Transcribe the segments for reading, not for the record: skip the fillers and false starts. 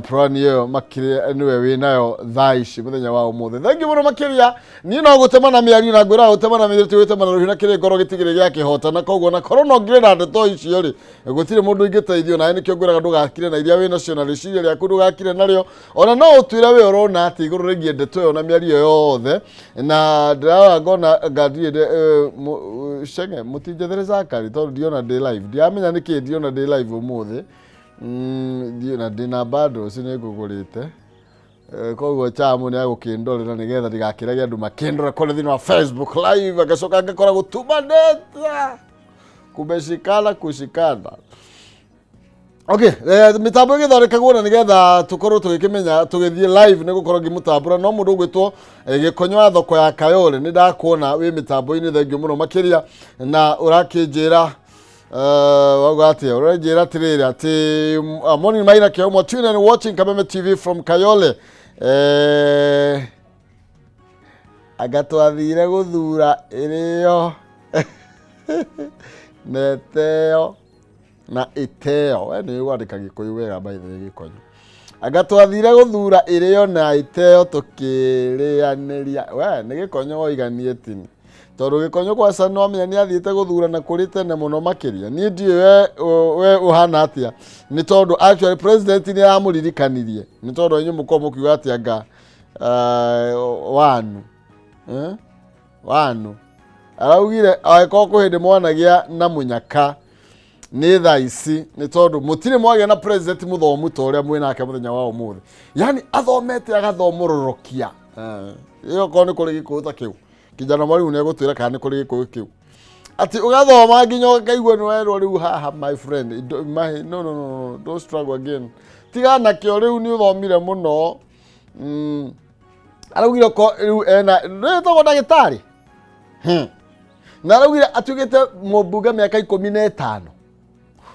Plan ĩyo makĩria nĩwe wĩ nayo thaa ici mũthenya wa ũmũthĩ. Thengiũ mũno makĩria. Niĩ no gũtema na mĩario na ngwĩra gũtema na mĩario ti gũtema na rũhiũ na kĩrĩ ngoro gĩtigĩrĩ gĩa kĩhota, na koguo na korwo no ngire na ndeto icio rĩ, gũtirĩ mũndũ ingĩteithio nawe. Nĩkĩo ngwĩraga ndũgakire na iria wĩ nacio na rĩciria rĩaku ndũgakire narĩo. Ona no ũtwĩre we ũrona atĩ igũrũ rĩgiĩ ndeto ĩyo na mĩario yothe, na ndĩrarora ngona ngandirĩ cenge mũtinjethere Zakari tondũ ndiona ndĩ live, ndiramenya nĩkĩ ndiona ndĩ live ũmũthĩ. Ndiũ na ndĩna bundles nĩ ngũgũrĩte. Koguo chamu nĩ agũkĩndorera nĩgetha ndigakĩrage andũ makĩndora kũrĩa thĩinĩ wa Facebook live, agacoka ngakora gũtumanĩte kumeshikana kushikana. Okay, mĩtambo ĩgĩthondekagwo na nĩgetha tũkorwo tũgĩkĩmenya tũgĩthiĩ live nĩ gũkorwo ngĩmũtambũra. No mũndũ ũgwĩtwo Gĩkonyo wa thoko ya Kayole, nĩ ndakuona wĩ mĩtambo-inĩ, thengiũ mũno makĩria. Na ũrakĩnjĩra wauga atĩa? Ũranjĩra atĩrĩrĩ atĩ morning Maina Kĩomo, tune and watching Kameme TV from Kayole. Anga twathire gũthura ĩrĩo neteo na ĩteo. We nĩ wandĩka Gĩkũyũ wega, by the way. Gĩkonyo, anga twathire gũthura ĩrĩo na ĩteo tũkĩrĩanĩria. We nĩ Gĩkonyo woiganie tini, tondũ Gĩkonyo kwaca no amenya nĩ athiĩte gũthura na kũrĩ tene mũno makĩria. Niĩ ndiũĩ we ũhana atĩa, nĩ tondũ actually president nĩ aramũririkanirie, nĩ tondũ inyuĩ mũkorwo mũkiuga atĩ anga wanu, eh? Wanu araugire angĩkorwo kwĩ hĩndĩ mwanagĩa na mũnyaka nĩ thaa ici, nĩ tondũ mũtirĩ mwagĩa na president mũthomu ta ũrĩa mwĩ nake mũthenya wa ũmũthĩ. Yani athomete agathomororokia. Ĩyo korwo nĩ kũrĩ Gĩkũyũ ta kĩu, kijana mwarimu nĩ egũtwĩra kana nĩ kũrĩ Gĩkũyũ kĩu atĩ ũgathoma nginya ũkaigua nĩ werwo rĩu haha, my friend, no, no, no, no, don't struggle again, tiga nakĩo rĩu nĩ ũthomire mũno. Araugire ko rĩu ena rĩtagwo ndagĩtarĩ. Na araugire atuĩkĩte mũmbunge mĩaka 15,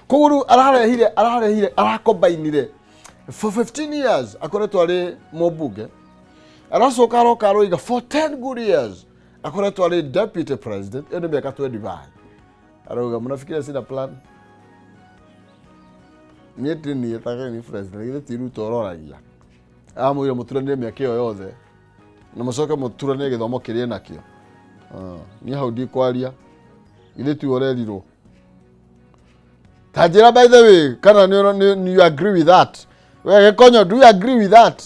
koguo rĩu ararehire arakombainire for 15 years akoretwo arĩ mũmbunge, aracoka aroka aroiga for 10 good years akoretwo arĩ deputy president. Ĩyo nĩ mĩaka 25. Arauga, "Mnafikiria sina plan? Niĩ ti niĩ tage ni president, githĩ ti Ruto ũroragia?" Amwĩre mũturanĩre mĩaka ĩyo yothe na mũcoke mũturanĩre gĩthomo kĩrĩa nakĩo. Ah, niĩ hau ndikwaria, githĩ tiwe ũrerirwo? Ta njĩra, by the way, kana nĩ you agree with that? We Gĩkonyo, do you agree with that?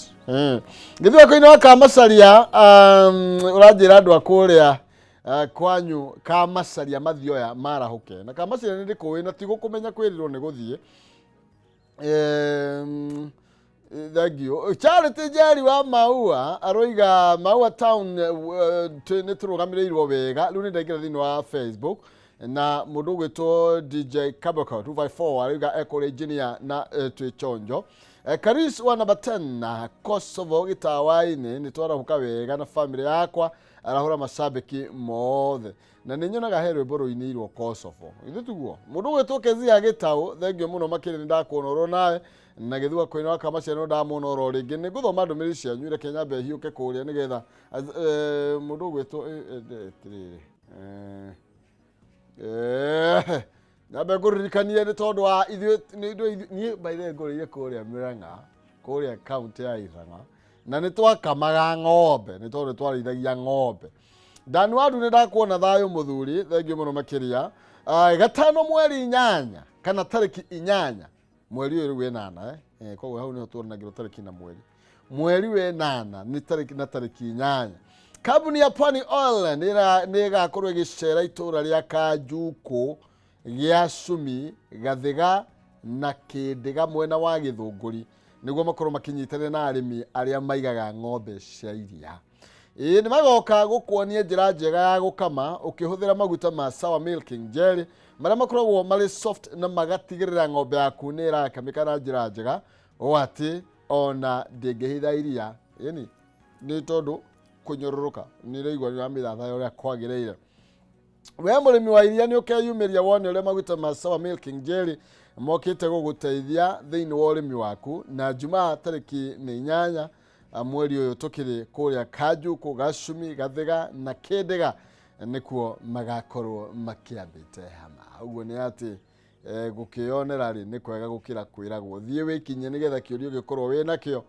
Gĩthweko-inĩ wa Kamacaria, ũranjĩra andũ a kũrĩa kwanyu Kamacaria mathioya marahũke na Kamacaria nĩ ndĩkũĩ na tigũkũmenya kwĩrirwo nĩ gũthiĩ. Thank you. Charity Njeri wa Maua aroiga Maua Town nĩ tũrũgamĩrĩirwo wega. Rĩu nĩ ndaingĩra thĩinĩ wa Facebook na mũndũ ũgwĩtwo DJ Kaboko 254 aroiga ekũrĩ engineer na twĩ chonjo. Karis wa number 10 na Kosovo gĩtawa-inĩ, nĩ twarahũka wega na family yakwa, arahũra macambĩki mothe na nĩ nyonaga he rwĩmbo rũinĩirwo Kosovo, ithuĩ tiguo. Mũndũ ũgwĩtwo Kezia Gĩtaũ, thengio mũno makĩria, nĩ ndakuona oro nawe na gĩthua kwĩna wa Kamaciano, ndamuona oro rĩngĩ. Nĩ ngũthoma ndũmĩrĩri cianyu, reke nyambe hiũke kũrĩa nĩgetha mũndũ ũgwĩtwo atĩrĩrĩ, nyambe ngũririkanie nĩ tondũ wa ithuĩ niĩ by the way ngũrĩire kũrĩa Murang'a, kũrĩa kaunti ya Irang'a, na nĩ twakamaga ng'ombe nĩ tondũ nĩ twarĩithagia ng'ombe. Dani Wandu, nĩ ndakuona, thayũ mũthuri, thengio mũno makĩria. Gatano mweri 8 kana tarĩki 8 mweri ũyũ rĩu 8, koguo hau nĩho tuonanagĩrwo tarĩki na mweri, mweri 8 nĩ tarĩki na tarĩki 8, kambuni ya Pwani Oil nĩ ĩgakorwo ĩgĩcera itũũra rĩa Kanjukũ gĩa Cumi, Gathiga na Kĩndĩga mwena wa Gĩthũngũri, nĩguo makorwo makĩnyitanĩra na arĩmi arĩa maigaga ng'ombe cia iria. Ĩĩ nĩ magoka gũkuonia njĩra njega ya gũkama ũkĩhũthĩra maguta ma Sour Milking Jelly marĩa makoragwo marĩ soft na magatigĩrĩra ng'ombe yaku nĩ ĩrakamĩka na njĩra njega ũũ atĩ ona ndĩngĩhitha iria, ĩni nĩ tondũ kũnyũrũrũka nĩ ĩraigua nĩ ũramĩthathaya ũrĩa kwagĩrĩire. We mũrĩmi wa iria nĩ ũkeyumĩria wone ũrĩa maguta ma Sour Milking Jelly mokĩte gũgũteithia thĩinĩ wa ũrĩmi waku. Na Jumaa tarĩki nĩ 8 mweri ũyũ tũkĩrĩ, kũrĩa Kanjukũ, Gacumi, Gathiga na Kĩndĩga nĩkuo magakorwo makĩambĩte hama. Ũguo nĩ atĩ Gũkĩyonera rĩ nĩ kwega gũkĩra kwĩragwo. Thiĩ wĩkinyie nĩgetha kĩũria ũngĩkorwo wĩ nakĩo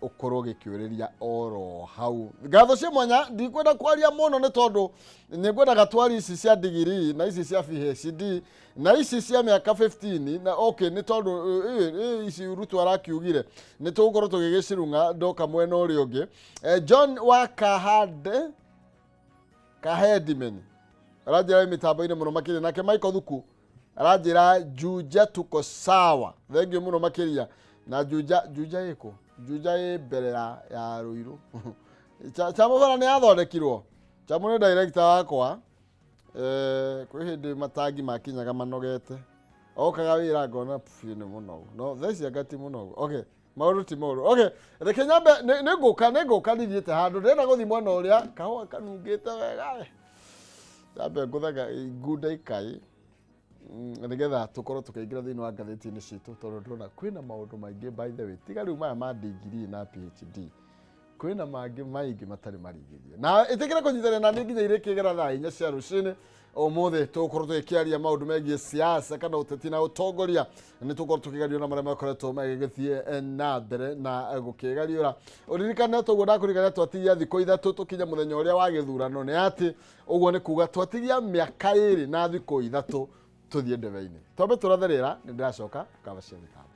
ũkorwo ũgĩkĩũrĩria oro hau. Ngatho cia mwanya, ndikwenda kwaria mũno nĩ tondũ nĩ ngwendaga twari ici cia digirii na ici cia PhD na ici cia mĩaka 15 na okay, nĩ tondũ ici Ruto arakiugire nĩ tũgũkorwo tũgĩgĩcirung'a ndoka mwena ũrĩa ũngĩ. John wa Kahande Kahedimeni aranjĩra wĩ mĩtambo-inĩ mũno makĩria, nake Michael Thuku aranjĩra Juja tuko sawa, thengiũ mũno makĩria. Na Juja, Juja ĩkũ? Juja ĩ mbere ya Ruiru. Chamo bara nĩ yathondekirwo. Chamo nĩ director wakwa. Kwĩ hĩndĩ matangi makinyaga manogete, okaga wĩra ngona pfu, nĩ mũnogu, no thaa ici anga ti mũnogu. Okay, maũndũ ti moru. Okay, reke nyambe nĩ ngũka nithiĩte handũ ndĩrenda gũthiĩ mwena ũrĩa kahũa kanungĩte wega. Nyambe ngũthega ngunda ikai nĩgetha tũkorwo tũkĩingĩra thĩinĩ wa ngathĩti-inĩ citũ, tondũ ndĩrona kwĩna maũndũ maingĩ. By the way, tiga rĩu maya ma degree na PhD, kwĩna mangĩ maingĩ matarĩ marigĩrie. Na ĩtĩkĩre kũnyitanĩra na niĩ nginya irĩkĩgera thaa 4 cia rũcinĩ ũmũthĩ. Tũgũkorwo tũgĩkĩaria maũndũ megiĩ siasa kana ũteti na ũtongoria. Nĩ tũgũkorwo tũkĩgerio na marĩa makoretwo magĩgĩthiĩ na mbere na gũkĩgariũra. Ũririkane toguo ndakũririkania, twatigia thikũ 3 tũkinye mũthenya ũrĩa wa gĩthurano. Nĩ atĩ ũguo nĩ kuga twatigia mĩaka 2 na thikũ 3 tũthiĩ ndebe-inĩ. Twambe tũrathe rĩera, nĩ ndĩracoka kaba cia mĩtambo.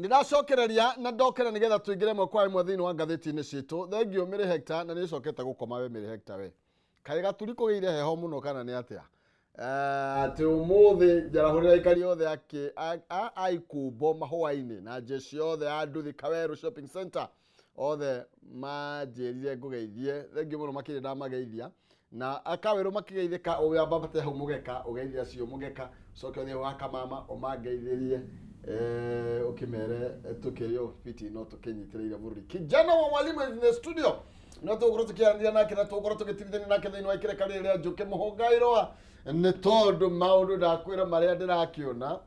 Ndĩracokereria na ndokera nĩgetha tũingĩre ĩmwe kwa ĩmwe thĩinĩ wa ngathĩti-inĩ citũ. Thengiũ Mĩrĩ Hector, na nĩ ũcokete gũkoma we Mĩrĩ Hector we. Kaĩ gaturi kũgĩire heho mũno kana nĩ atĩa? Atĩ ũmũthĩ njarahũrĩra aikari othe a Ikumbo mahũa-inĩ na jeshi yothe ya Nduthi Kawerũ Shopping Center othe manjĩrire ngũgeithie. Thengiũ mũno makĩria ndamageithia. Na akawerũ makĩgeithĩka, ũyambate hau mũgeka ũgeithie acio mũgeka, ũcoke ũthiĩ hau hakamama ũmangeithĩrie, ũkĩmere tũkĩrĩ o fiti no tũkĩnyitĩrĩire bũrũri. Kijana wa mwalimu is in the studio, no tũgũkorwo tũkĩaranĩria nake na tũgũkorwo tũgĩtirithania nake thĩinĩ wa ikĩreka rĩrĩ rĩa Njũkĩ Mũhũngairwa, nĩ tondũ maũndũ ndakwĩra marĩa ndĩrakĩona.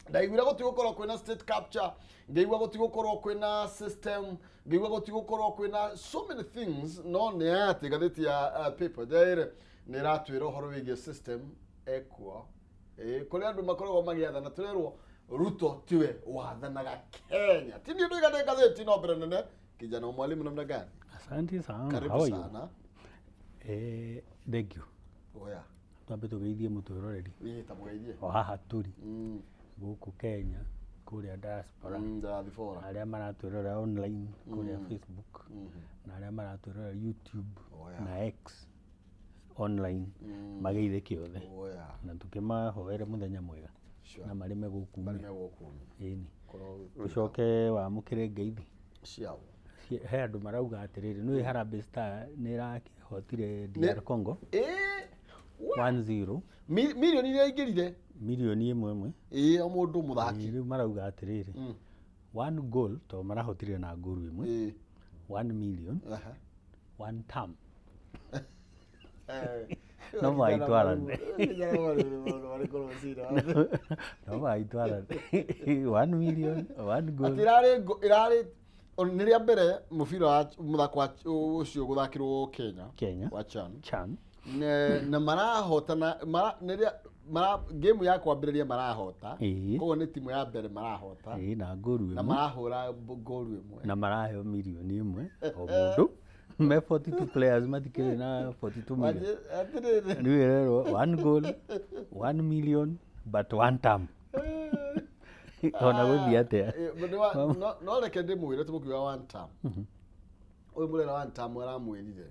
Ndaiguire gũtigũkorwo kwĩna state capture, ngĩigua gũtigũkorwo kwĩna system, ngĩigua gũtigũkorwo kwĩna so many things, no nĩ atĩ ngathĩti ya Paper Daily nĩ ĩratwĩra ũhoro wĩgiĩ system ekuo. Kũrĩ andũ makoragwo magĩathana, tũrerwo Ruto tiwe wathanaga Kenya. Ti niĩ ndoiga, nĩ ngathĩti. No mbere nene, kijana wa mwalimu, namna gani? Asante sana. Karibu. How are you? Sana. Thank you. Oya. Twambe tũgeithie mũtwĩroreri. Ĩ, ta mũgeithie. O haha tũrĩ gũkũ Kenya, kũrĩa diaspora, Diaspora. Arĩa maratwĩrorera online kũrĩa Facebook na arĩa maratwĩrorera YouTube Oya. na X online, mageithĩke othe Oya. na tũkĩmahoere mũthenya mwega na marĩme gũkumia. Marĩme gũkumia. Ĩni. Korwo Ũcoke wamũkĩre ngeithi. Ciao. He andũ marauga atĩrĩrĩ, nĩũĩ Harambee Star nĩ ĩrakĩhotire DR Congo 1-0. Milioni iria aingĩrire. Milioni ĩmwe ĩmwe. Ĩ, o mũndũ mũthaki. Rĩu marauga atĩrĩrĩ, one goal, tondũ marahotire na ngũru ĩmwe, 1 million, one term. No maitwarane. Kijana mwalimu, maũndũ marĩkũ rũcinĩ? No maitwarane, 1 million, one goal. Atĩ ĩrarĩ ĩrarĩ nĩ rĩa mbere mũbira wa mũthako wa ũcio gũthakĩrwo Kenya. Kenya. Wa CHAN. CHAN. Na marahotana mara, nĩ rĩa mara game ya kwambĩrĩria marahota. Koguo nĩ timu ya mbere marahota. Ĩĩ, na ngũru na ĩmwe. Marahũra ngoru ĩmwe. Na maraheo milioni ĩmwe o mũndũ, me 42 players matikĩrĩ na 42 million. Atĩrĩrĩ. Rĩu ĩrerwo one goal, 1 million, but one term, ona gũthiĩ atĩa. No reke ndĩmwĩre, tũmũkiuga one term, ũyũ mũrera one term aramwĩrire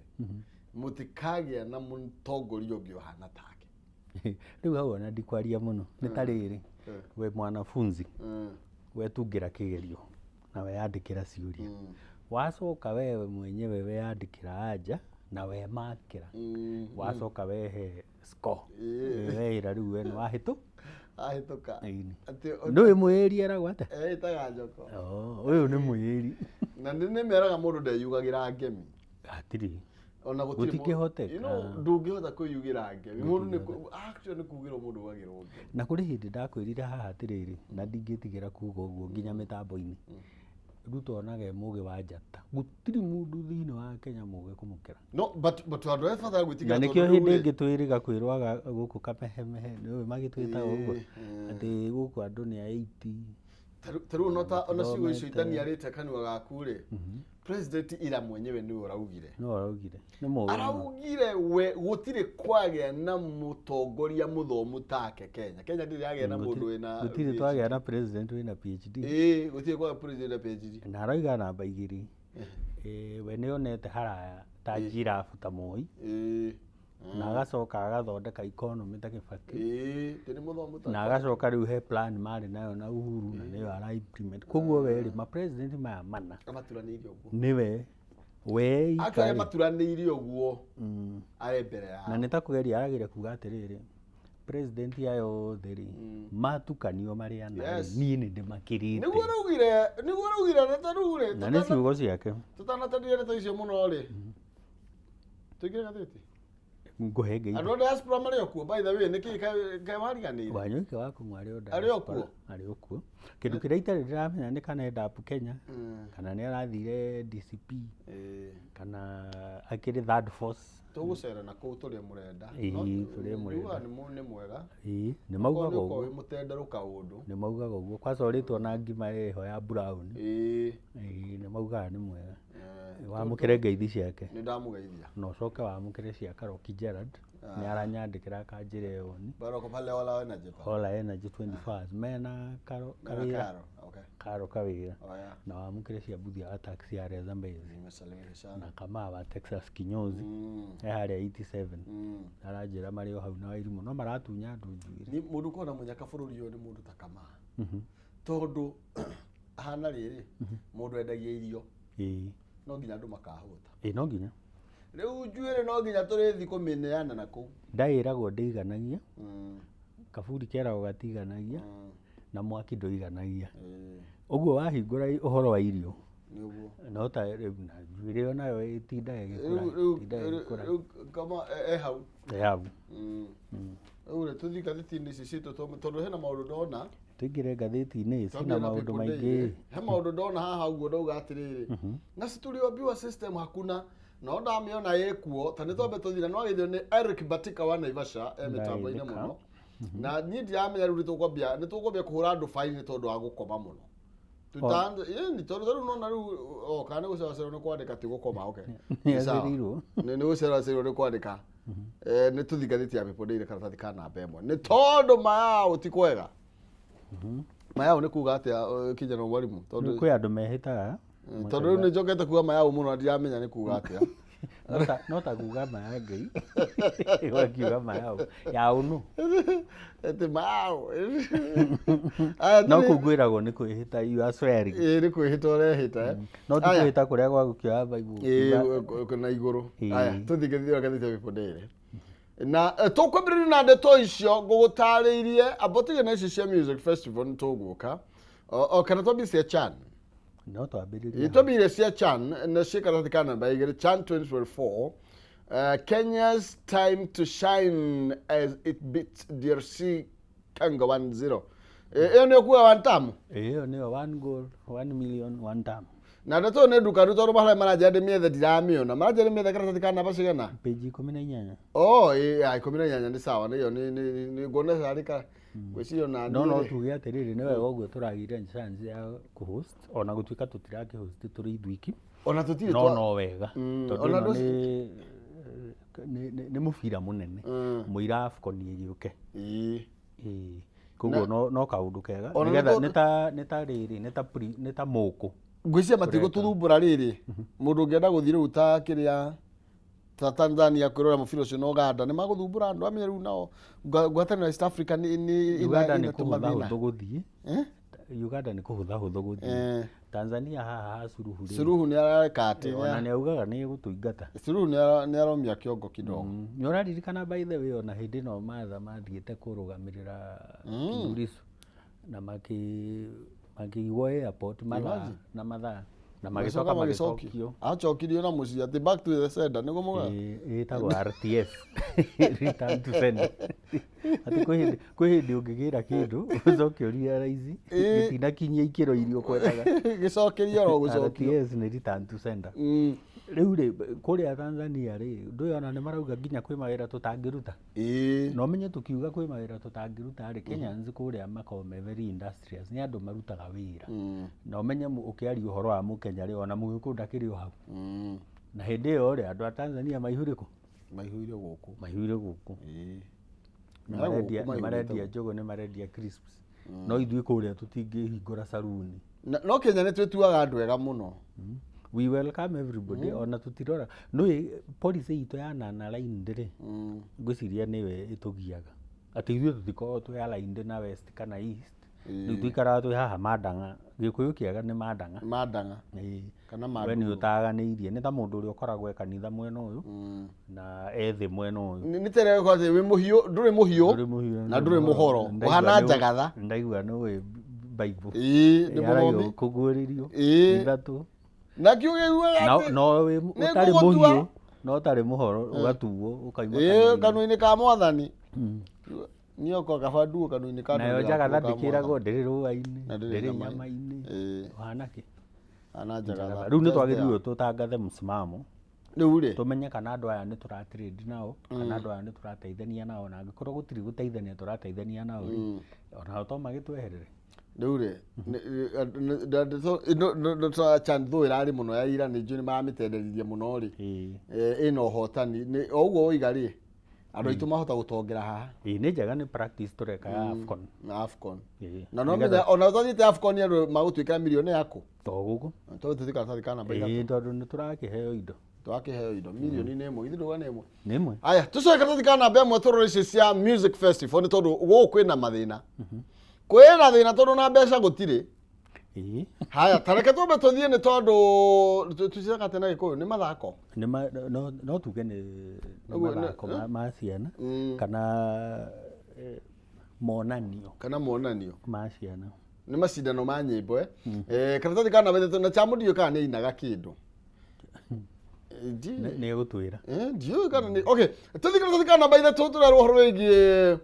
mũtikagĩa na mũtongoria ũngĩ ũhana take. Rĩu hau ona ndikwaria mũno, nĩ ta rĩrĩ, we mwanafunzi, wetungĩra kĩgerio na weyandĩkĩra ciũria, wacoka wewe mwenyewe weyandĩkĩra anja na wemakĩra, wacoka wehe score, weĩra rĩu we nĩ wahĩtũ Ahĩtũka. Ĩni. Atĩ Ndũĩ mwĩri eragwo atĩa? Ĩtaga njoko. Oh, ũyũ nĩ mwĩri. Na nĩ meraga mũndũ ndeyugagĩra ngemi. Hatirĩ. Ona gũtirĩ Gũtingĩhoteka. Ndũngĩhota kwĩyugĩra ngemi. Mũndũ nĩ actually nĩ kugĩrwo mũndũ ugagĩrwo ngemi. Na kũrĩ hĩndĩ ndakwĩrire haha atĩrĩrĩ, na ndingĩtigĩra kuga ũguo nginya mĩtambo-inĩ, Ruto onaga e mũgĩ wa njata, gũtirĩ mũndũ thĩinĩ wa Kenya mũgĩ kũmũkĩra. No but andũ arĩa batara gwĩtigĩra Na nĩkĩo tondũ hĩndĩ rĩu rĩ, ĩngĩ twĩrĩga kwĩrwaga gũkũ kamehemehe, nĩũĩ magĩtwĩtaga ũguo, atĩ gũkũ andũ nĩ a 80. Ta rĩu ona ciugo icio Mathomete. itaniarĩte kanua gaku rĩ, president ira mwenyewe nĩwe ũraugire. No araugire nĩ mũgĩ mũno. Araugire we gũtirĩ kwagĩa na mũtongoria mũthomu take Kenya. Kenya ndĩrĩ yagĩa na mũndũ wĩna Gũtirĩ PhD. twagĩa na president wĩna PhD. Ĩĩ, gũtirĩ kwagĩa president na PhD. Na arauga namba igĩrĩ. We nĩ onete haraya ta giraffe ta Moi, na agacoka agathondeka economy ta Kibaki. Ĩĩ, ndĩ nĩ mũthomu ta Na agacoka rĩu he plan marĩ nayo na Uhuru na nĩyo ara implement. Koguo we rĩ, ma president maya mana Amaturanĩire ũguo. Nĩwe we Actually ika rĩ. Maturanĩire ũguo arĩ mbere Na yao. nĩ ta kũgeria arageria kuga atĩrĩrĩ, president aya othe rĩ, matukanio marĩ ana rĩ, niĩ nĩ ndĩmakĩrĩte. Nĩguo araugire na ta rĩu rĩ, Na nĩ ciugo ciake. Tũtanatanire ndeto icio mũno rĩ, tũingĩre gathĩti. Ngũhe ngeithi. Andũ a diaspora marĩ o kuo, by the way, nĩkĩ kaĩ mariganĩire? Wanyũike wa kũng'wa arĩ o Arĩ o diaspora, kuo? Arĩ o kuo. Kĩndũ kĩrĩa itarĩ ndĩramenya nĩ kana end up Kenya, kana nĩ arathire DCP, kana akĩrĩ third force. Tũgũcera na kũu tũrĩe mũrenda. Ĩĩ, tũrĩe mũrenda. Njugaga nĩ mwega. Ĩĩ, nĩ maugaga Korwo ũguo. wĩ mũtenderũ kaũndũ. Nĩ maugaga ũguo, kwanza ũrĩtwo na ngima ĩho ya brown. Ĩĩ, nĩ maugaga nĩ mwega. Wamũkĩre ngeithi ciake. Nĩ ndamũgeithia. Na ũcoke wamũkĩre cia Karoki Gerard. Nĩ aranyandĩkĩra akanjĩra ĩyo ni Bado pale Ola Energy pale. Ola Energy 24 hours mena karo Mena kawĩra. Karo. Okay. Karo kawĩra. Oh yeah. Na wamũkĩre cia mbuthi ya taxi harĩa Zambezi. Nimesalimika sana. Na Kamaa wa Texas kinyozi e harĩa 87. Aranjĩra marĩ o hau na Wairimũ no maratunya andũ njuĩrĩ. Ni mundu kona munyaka bururi uyu ni mundu ta Kamaa. Tondu ahana riri, mundu endagia irio no nginya andu makahuta. Ĩĩ, no nginya. Riu njuĩrĩ no nginya tũrĩthi kũmĩneana na kũu. Ndaĩragwo ndĩiganagia, kaburi keragwo gatiganagia, na mwaki ndũiganagia. Ũguo wahingũra ũhoro wa irio Nĩ ũguo. No ta rĩu na njuĩrĩ o nayo ĩtindaga ĩgĩkũra, Rĩu rĩu ĩtindaga ĩgĩkũra. Rĩu kama e hau. Ĩ hau. Rĩu rĩ, tũthiĩ ngathĩti-inĩ ici citũ tondũ hena maũndũ ndona. Tũingĩre ngathĩti-inĩ cina Twambie na maũndũ People maingĩ. Daily. He maũndũ ndona haha ũguo ndauga atĩrĩrĩ, na si tuliambiwa system hakuna, no ndamĩona ĩkuo ta nĩ twambe tũthiĩ na no gĩthio nĩ Eric Batika wa Naivasha e mĩtambo-inĩ Ndaithĩka. mũno, na niĩ ndiramenya rĩu nĩ tũkwambia kũhũra andũ baini tondũ wa gũkoma mũno. Ĩni tondũ ta rĩu nona rĩu, o kana nĩ gũceracerwo nĩ kwandĩka ti gũkoma, okay. Nĩ Sawa. agĩrĩirwo. Nĩ gũceracerwo nĩ kwandĩka. Nĩ tũthiĩ ngathĩti ya People Daily karatathi ka namba 1, nĩ tondũ mayao ti kwega. Mayao nĩ kuga atĩa, kijana wa mwarimu? Tondũ Kwĩ andũ mehĩtaga. Tondũ rĩu nĩ njokete kuga mayao mũno na ndiramenya nĩ kuga atĩa. No ta kuga ma ya Ngai, ũgakiuga ma yao ya ũnũ. Ati mayao. Aya, No kũu kwĩragwo nĩ kwĩhĩta, you are swearing. Ĩĩ, nĩ kwĩhĩta ũrehĩta, eh. No ti Aya. kwĩhĩta kũrĩa gwa gũkĩoya Bible. Ĩĩ, na igũrũ. Ĩĩ. Aya, tũthiĩ ngathĩti ya People Daily na tũkwambĩrĩria na ndeto icio ngũgũtarĩirie amba tũgĩe na ici cia music festival, nĩ tũgũka o kana twambie cia CHAN? No twambĩrĩrie. Twambire cia CHAN na ciĩ karatathi ka namba 2, CHAN 2024, Kenya's time to shine as it beats DRC Congo 1-0. Ĩyo nĩyo kuga one term. Ĩyo nĩyo one goal, 1 million, one term. Na ndeto nĩ ndukanu tondũ maharĩa maranjĩra ndĩmĩethe ndiramĩona, maranjĩra ndĩmĩethe karatathi ka namba cigana? Page 18. Oh, ĩ ya 18 nĩ sawa, nĩyo nĩ nguona harĩ ka ngwĩciria ona No niĩ rĩ. Tuge atĩrĩrĩ, nĩ wega ũguo tũragĩire chance ya kũhost, ona gũtuĩka tũtirakĩhost tũrĩ ithuiki. Ona tũtirĩ No no wega tondũ ona ĩno nĩ mũbira mũnene mũira AFCON ĩgĩũke. Ĩĩ. Koguo no kaũndũ kega Ona nĩ nĩgetha nĩ ta rĩrĩ nĩ ta mũkũ. Ngwĩciria matigũtũthumbũra rĩrĩ, mũndũ ũngĩenda gũthiĩ rĩu ta kĩrĩa ta Tanzania kwĩrora mũbira ũcio na Uganda nĩ magũthumbũra andũ amenya rĩu nao ngwatanĩro ya East Africa nĩ Uganda nĩ ina kũhũtha tũmathĩna. hũthũ gũthiĩ. Eh? Uganda nĩ kũhũtha hũthũ gũthiĩ. Tanzania haha ha Suluhu rĩ, Suluhu nĩ arareka atĩ ona nĩ augaga nĩ ĩgũtũingata. Suluhu nĩ aromia kĩongo kidogo. Nĩ ũraririkana, by the way, ona hĩndĩ ĩno Martha mathiĩte kũrũgamĩrĩra Tundu Lissu na makĩigwo airport mathaa na mathaa na magĩcoka magĩcokio. Acokirio na mũciĩ atĩ back to the sender nĩguo muga. Ĩĩ, ĩtagwo RTS, return to sender, atĩ kwĩ hĩndĩ ũngĩgĩra kĩndũ ũcoke ũrealize gĩtinakinyia ikĩro iria ũkwendaga. Gĩcokerio oro gũcokio. RTS nĩ return to sender. Rĩu rĩ, kũrĩa Tanzania rĩ, ndũĩ ona nĩ marauga nginya kwĩ mawĩra tũtangĩruta. Na ũmenye tũkiuga kwĩ mawĩra tũtangĩruta rĩ, Kenyans kũrĩa makoragwo me very industrious, nĩ andũ marutaga wĩra. Na ũmenye ũkĩaria ũhoro wa mũkenya rĩ, ona mũgĩkũyũ ndakĩrĩ o hau. Na hĩndĩ ĩyo rĩ, andũ a Tanzania maihũrĩ kũ? Maihũire gũkũ. Maihũire gũkũ. Nĩ Nĩ marendia gũkũ nĩ maihũrĩte. Marendia njũgũ, nĩ marendia crisps, no ithuĩ kũrĩa tũtingĩhingũra saruni. No Kenya nĩ twĩtuaga andũ ega mũno. We welcome everybody, ona tũtirora nũĩ policy itũ ya non-aligned rĩ, ngwĩciria nĩwe ĩtũgiaga atĩ ithuĩ tũtikoragwo twĩ aligned na west kana east. Rĩu tũikaraga twĩ haha mandang'a, gĩkũyũ kĩega nĩ mandang'a. Mandang'a. Ĩĩ. Kana We nĩ manduru. ũtaganĩirie, nĩ ta mũndũ ũrĩa ũkoragwo e kanitha mwena ũyũ na ethĩ mwena ũyũ. Nĩ tere gũkorwo atĩ wĩ mũhiũ, ndũrĩ mũhiũ Ndũrĩ mũhiũ na ndũrĩ mũhoro. Ũhana njagatha. Ndaigua nĩ ũĩ Bible. Ĩĩ, nĩ Yaragio mũthomi. kũguũrĩrio 3. Na kiuga Na atĩ no wĩ nĩ ũtarĩ ngũgũtua. mũhiũ no ũtarĩ mũhoro, ũgatuo ũkauma Ĩĩ, kanitha-inĩ. Kanua-inĩ ka mwathani. Niĩ okorwo kaba nduo kanua-inĩ ka Nayo andũ njagatha ka mwathani. ndĩkĩragwo ndĩrĩ rũa-inĩ, Na ndĩrĩ ndĩrĩ nyama-inĩ. nyama-inĩ. Ũhana kĩ? Ana njagatha. Rĩu nĩ Just twagĩrĩirwo there. tũtangathe msimamo, Rĩu rĩ, tũmenye kana andũ aya nĩ tũratrade nao kana andũ aya nĩ tũrateithania nao, na angĩkorwo gũtirĩ gũteithania tũrateithania nao rĩ, onao to magĩtweherere. Rĩu rĩ, chandå ĩrarĩ mũno ya ira, nĩ njũĩ nĩ maramĩtenderirie mũno rĩ. Ĩna ũhotani. Nĩ o ũguo woiga rĩ, Andũ aitũ mahota gũtongera haha. Ĩĩ, nĩ njega, nĩ practice tũreka ya AFCON. Na AFCON. Ĩĩ. Na no menya ona tũthiĩte AFCON andũ magũtuĩka mirioni yaku. To gũkũ. Tondũ tũthiĩ karatathi ka namba 3. Ĩĩ, tondũ nĩ tũrakĩheo indo. Twakĩheo indo mirioni nĩ 1, githĩ ndũga nĩ 1? Nĩ 1. Aya, tũcoke karatathi ka namba 1 tũrore icio cia music festival, nĩ tondũ gũkũ kwĩna mathĩna. Kwĩna thĩna tondũ na mbeca gũtirĩ. Ĩĩ. Haya, tareke twambe tũthiĩ, nĩ tondũ tuciaga atĩ na Gĩkũyũ nĩ mathako. Nĩ no tuge nĩ Ũguo mathako ma ciana kana monanio. Kana monanio. Ma ciana. Nĩ macindano ma nyĩmbo. Karatathi ka namba 3 na Chamu ndiũĩ kana nĩ ainaga kĩndũ. Nĩ egũtwĩra. Ndiũĩ kana nĩ, okay, tũthiĩ karatathi ka namba 3, tũrerwo ũhoro wĩgiĩ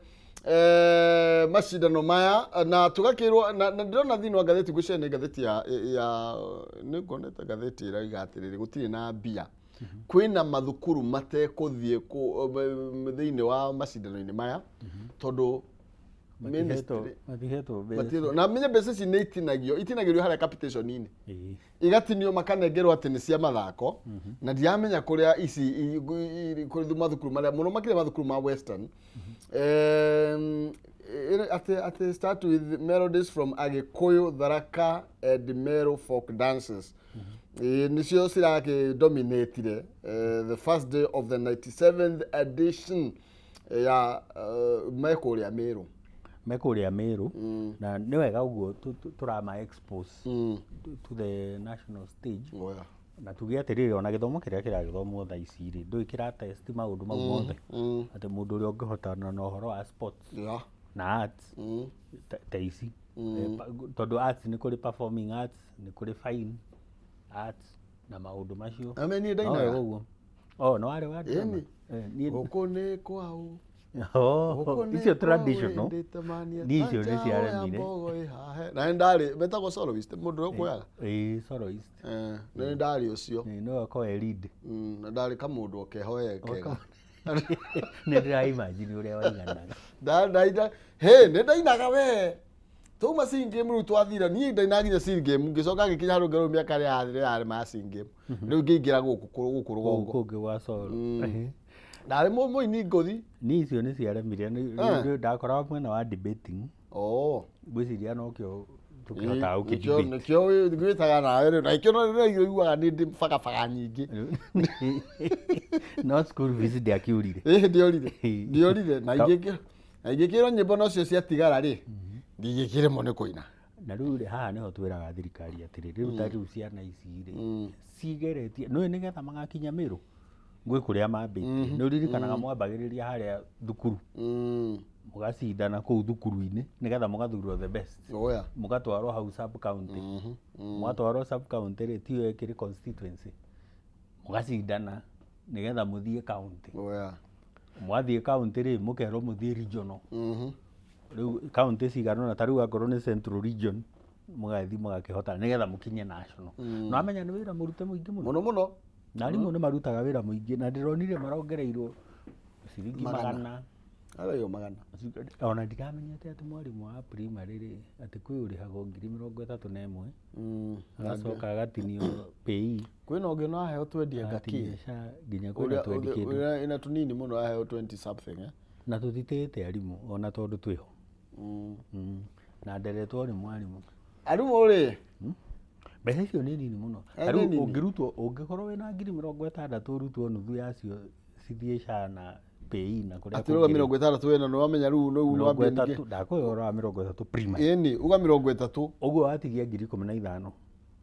macindano maya na tũgakĩrwo na ndĩrona thĩinĩ wa ngathĩti, ngwĩciria nĩ ngathĩti ya nĩ nguonete ngathĩti ĩrauga atĩrĩrĩ, gũtirĩ na mbia, kwĩna mathukuru matekũthiĩ thĩinĩ wa macindano-inĩ maya tondũ ministry Matihetwo mbeca. Matihetwo. Na menye mbeca ici nĩ itinagio, itinagĩrio harĩa capitation-inĩ, Ĩĩ. igatinio makanengerwo atĩ nĩ cia mathako, na ndiramenya kũrĩa ici kũrĩ mathukuru marĩa mũno makĩria mathukuru ma Western. Atĩ start with melodies from Agĩkũyũ, Tharaka and Meru folk dances. Ĩĩ, nĩcio cirakĩ dominatire the first day of the 97th edition ya me kũrĩa Meru. Me kũrĩa Meru, na nĩ wega ũguo tũrama expose to the national stage. Oya. Na tuge atĩrĩrĩ, ona gĩthomo kĩrĩa kĩragĩthomwo thaa ici rĩ, ndũĩ kĩra test maũndũ mau mothe, atĩ mũndũ ũrĩa ũngĩhotana na ũhoro wa sports na arts ta ici. Tondũ arts nĩ kũrĩ performing arts, nĩ kũrĩ fine arts na maũndũ macio. Ame niĩ No ndainaga. wega ũguo. Oh, no warĩ wa drama? Ĩni. Niĩ Gũkũ nĩ kwao. Oh, Gũkũ nĩ icio kwao traditional wĩndĩte niĩ icio nĩ ta njaũ ya ciaremire. mbogo ĩhahe. Na nĩ ndarĩ metagwo soloist, mũndũ ũrĩa ũkuoyaga. Ĩĩ, soloist. Nĩ ndarĩ ũcio. Ĩĩ, nĩwe ũkorwo e lead. Na ndarĩ kamũndũ o keho we kega. Nĩ ndĩra imagine ũrĩa waiganaga. Ndaina he, nĩ ndainaga we. Twauma sing game rĩu twathira, niĩ ndainaga nginya sing game, ngĩcoka ngĩkinya handũ ngĩrwo mĩaka ĩrĩa yathire yarĩ ma sing game. Rĩu ngĩingĩra gũkũ Kũu rũgongo. kũngĩ gwa solo. Ndarĩ mũini ngũthi. Niĩ icio nĩ ciaremire. Ndakoragwo mwena wa debating. Oh. Ngwĩciria nokĩo tũkĩhotaga Nĩkĩo gũkĩ-debate. Nĩkĩo ngwĩtaga nawe rĩu, na nĩkĩo no iguaga nĩ ndĩ bagabaga nyingĩ. No school fees ndiakiurire. Ĩĩ, ndiorire, ndiorire, na ingĩkĩrwo nyĩmbo nocio ciatigara rĩ, ndingĩkĩremwo nĩ kũina. Na rĩu rĩ, haha nĩho twĩraga thirikari atĩrĩ, rĩu ta rĩu ciana ici rĩ cigeretie nĩũĩ nĩgetha magakinya Mĩrũ gwĩ kũrĩa mambĩtie. Nĩ ũririkanaga mwambagĩrĩria harĩa thukuru, mũgacindana kũu thukuru-inĩ nĩgetha mũgathurwo the best, Oya. mũgatwarwo hau sub county. Mwatwarwo sub county rĩ, tiyo ĩkĩrĩ constituency, mũgacindana nĩgetha mũthiĩ county. Oya. Mwathiĩ county rĩ, mũkerwo mũthiĩ regional. Rĩu county cigana ũna, ta rĩu akorwo nĩ Central Region, mũgathiĩ mũgakĩhotana nĩgetha mũkinye national. No amenya nĩ wĩra mũrute mũingĩ mũno. Mũno mũno. Na arimũ nĩ marutaga wĩra mũingĩ, na ndĩronire marongereirwo ciringi 100. 100. Araiyo 100. Ona ndiramenyete atĩ mwarimũ wa primary rĩ, atĩ kwĩ ũrĩhagwo 31,000, agacoka agatinio pay. Kwĩna ũngĩ no aheo twendi anga kĩ. Agatinio SHA, nginya kwĩna twendi kĩndũ. Ũrĩa ĩna tũnini mũno aheo 20 something, eh? Na tũtitĩĩte arimũ ona tondũ twĩho. Na nderetwo nĩ mwarimũ. Arimũ rĩ, Mbeca icio nĩ nini mũno. Eh, Ta nĩ rĩu nini. ũngĩrutwo, ũngĩkorwo wĩna 60,000, ũrutwo nuthu yacio cithiĩ SHA na pay na kũrĩa atĩ uga kũngĩ rĩ. 60 wĩna, nĩ wamenya rĩu rĩu nĩ Mĩrongo wambia ĩtatũ ningĩ. Ndakũhe ũhoro wa 30 primary. Ĩni, uga 30. Ũguo watigia 15,000.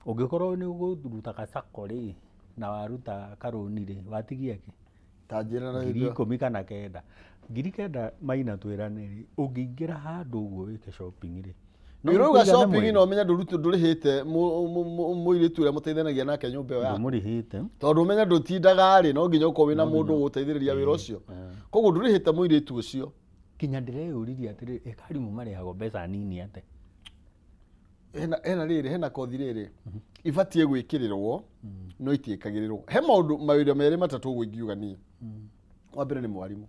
Ũngĩkorwo nĩ ũgũruta gacako rĩ, na waruta karũni rĩ, watigia kĩ? Ta njĩra na 19,000. 9,000 maina twĩrane rĩ, ũngĩingĩra handũ ũguo wĩke shopping rĩ, no Ũrauga ũkũigana shopping mweri? na ũmenye ndũrĩhĩte mũirĩtu ũrĩa mũteithanagia nake nyũmba ĩyo yaku. Ndũmũrĩhĩte. Tondũ ũmenye ndũtindaga rĩ, no nginya ũkorwo wĩna mũndũ ũgũteithĩrĩria wĩra ũcio. Koguo ndũrĩhĩte mũirĩtu ũcio. Kinya ndĩreyũririe atĩrĩrĩ, ĩ arimũ marĩhagwo mbeca nini atĩa? Hena rĩrĩ, hena kothi rĩrĩ ibatiĩ gwĩkĩrĩrwo no itiĩkagĩrĩrwo. He maũndũ mawĩra merĩ matatũ ũguo ingiuga niĩ. Wa mbere nĩ mwarimũ.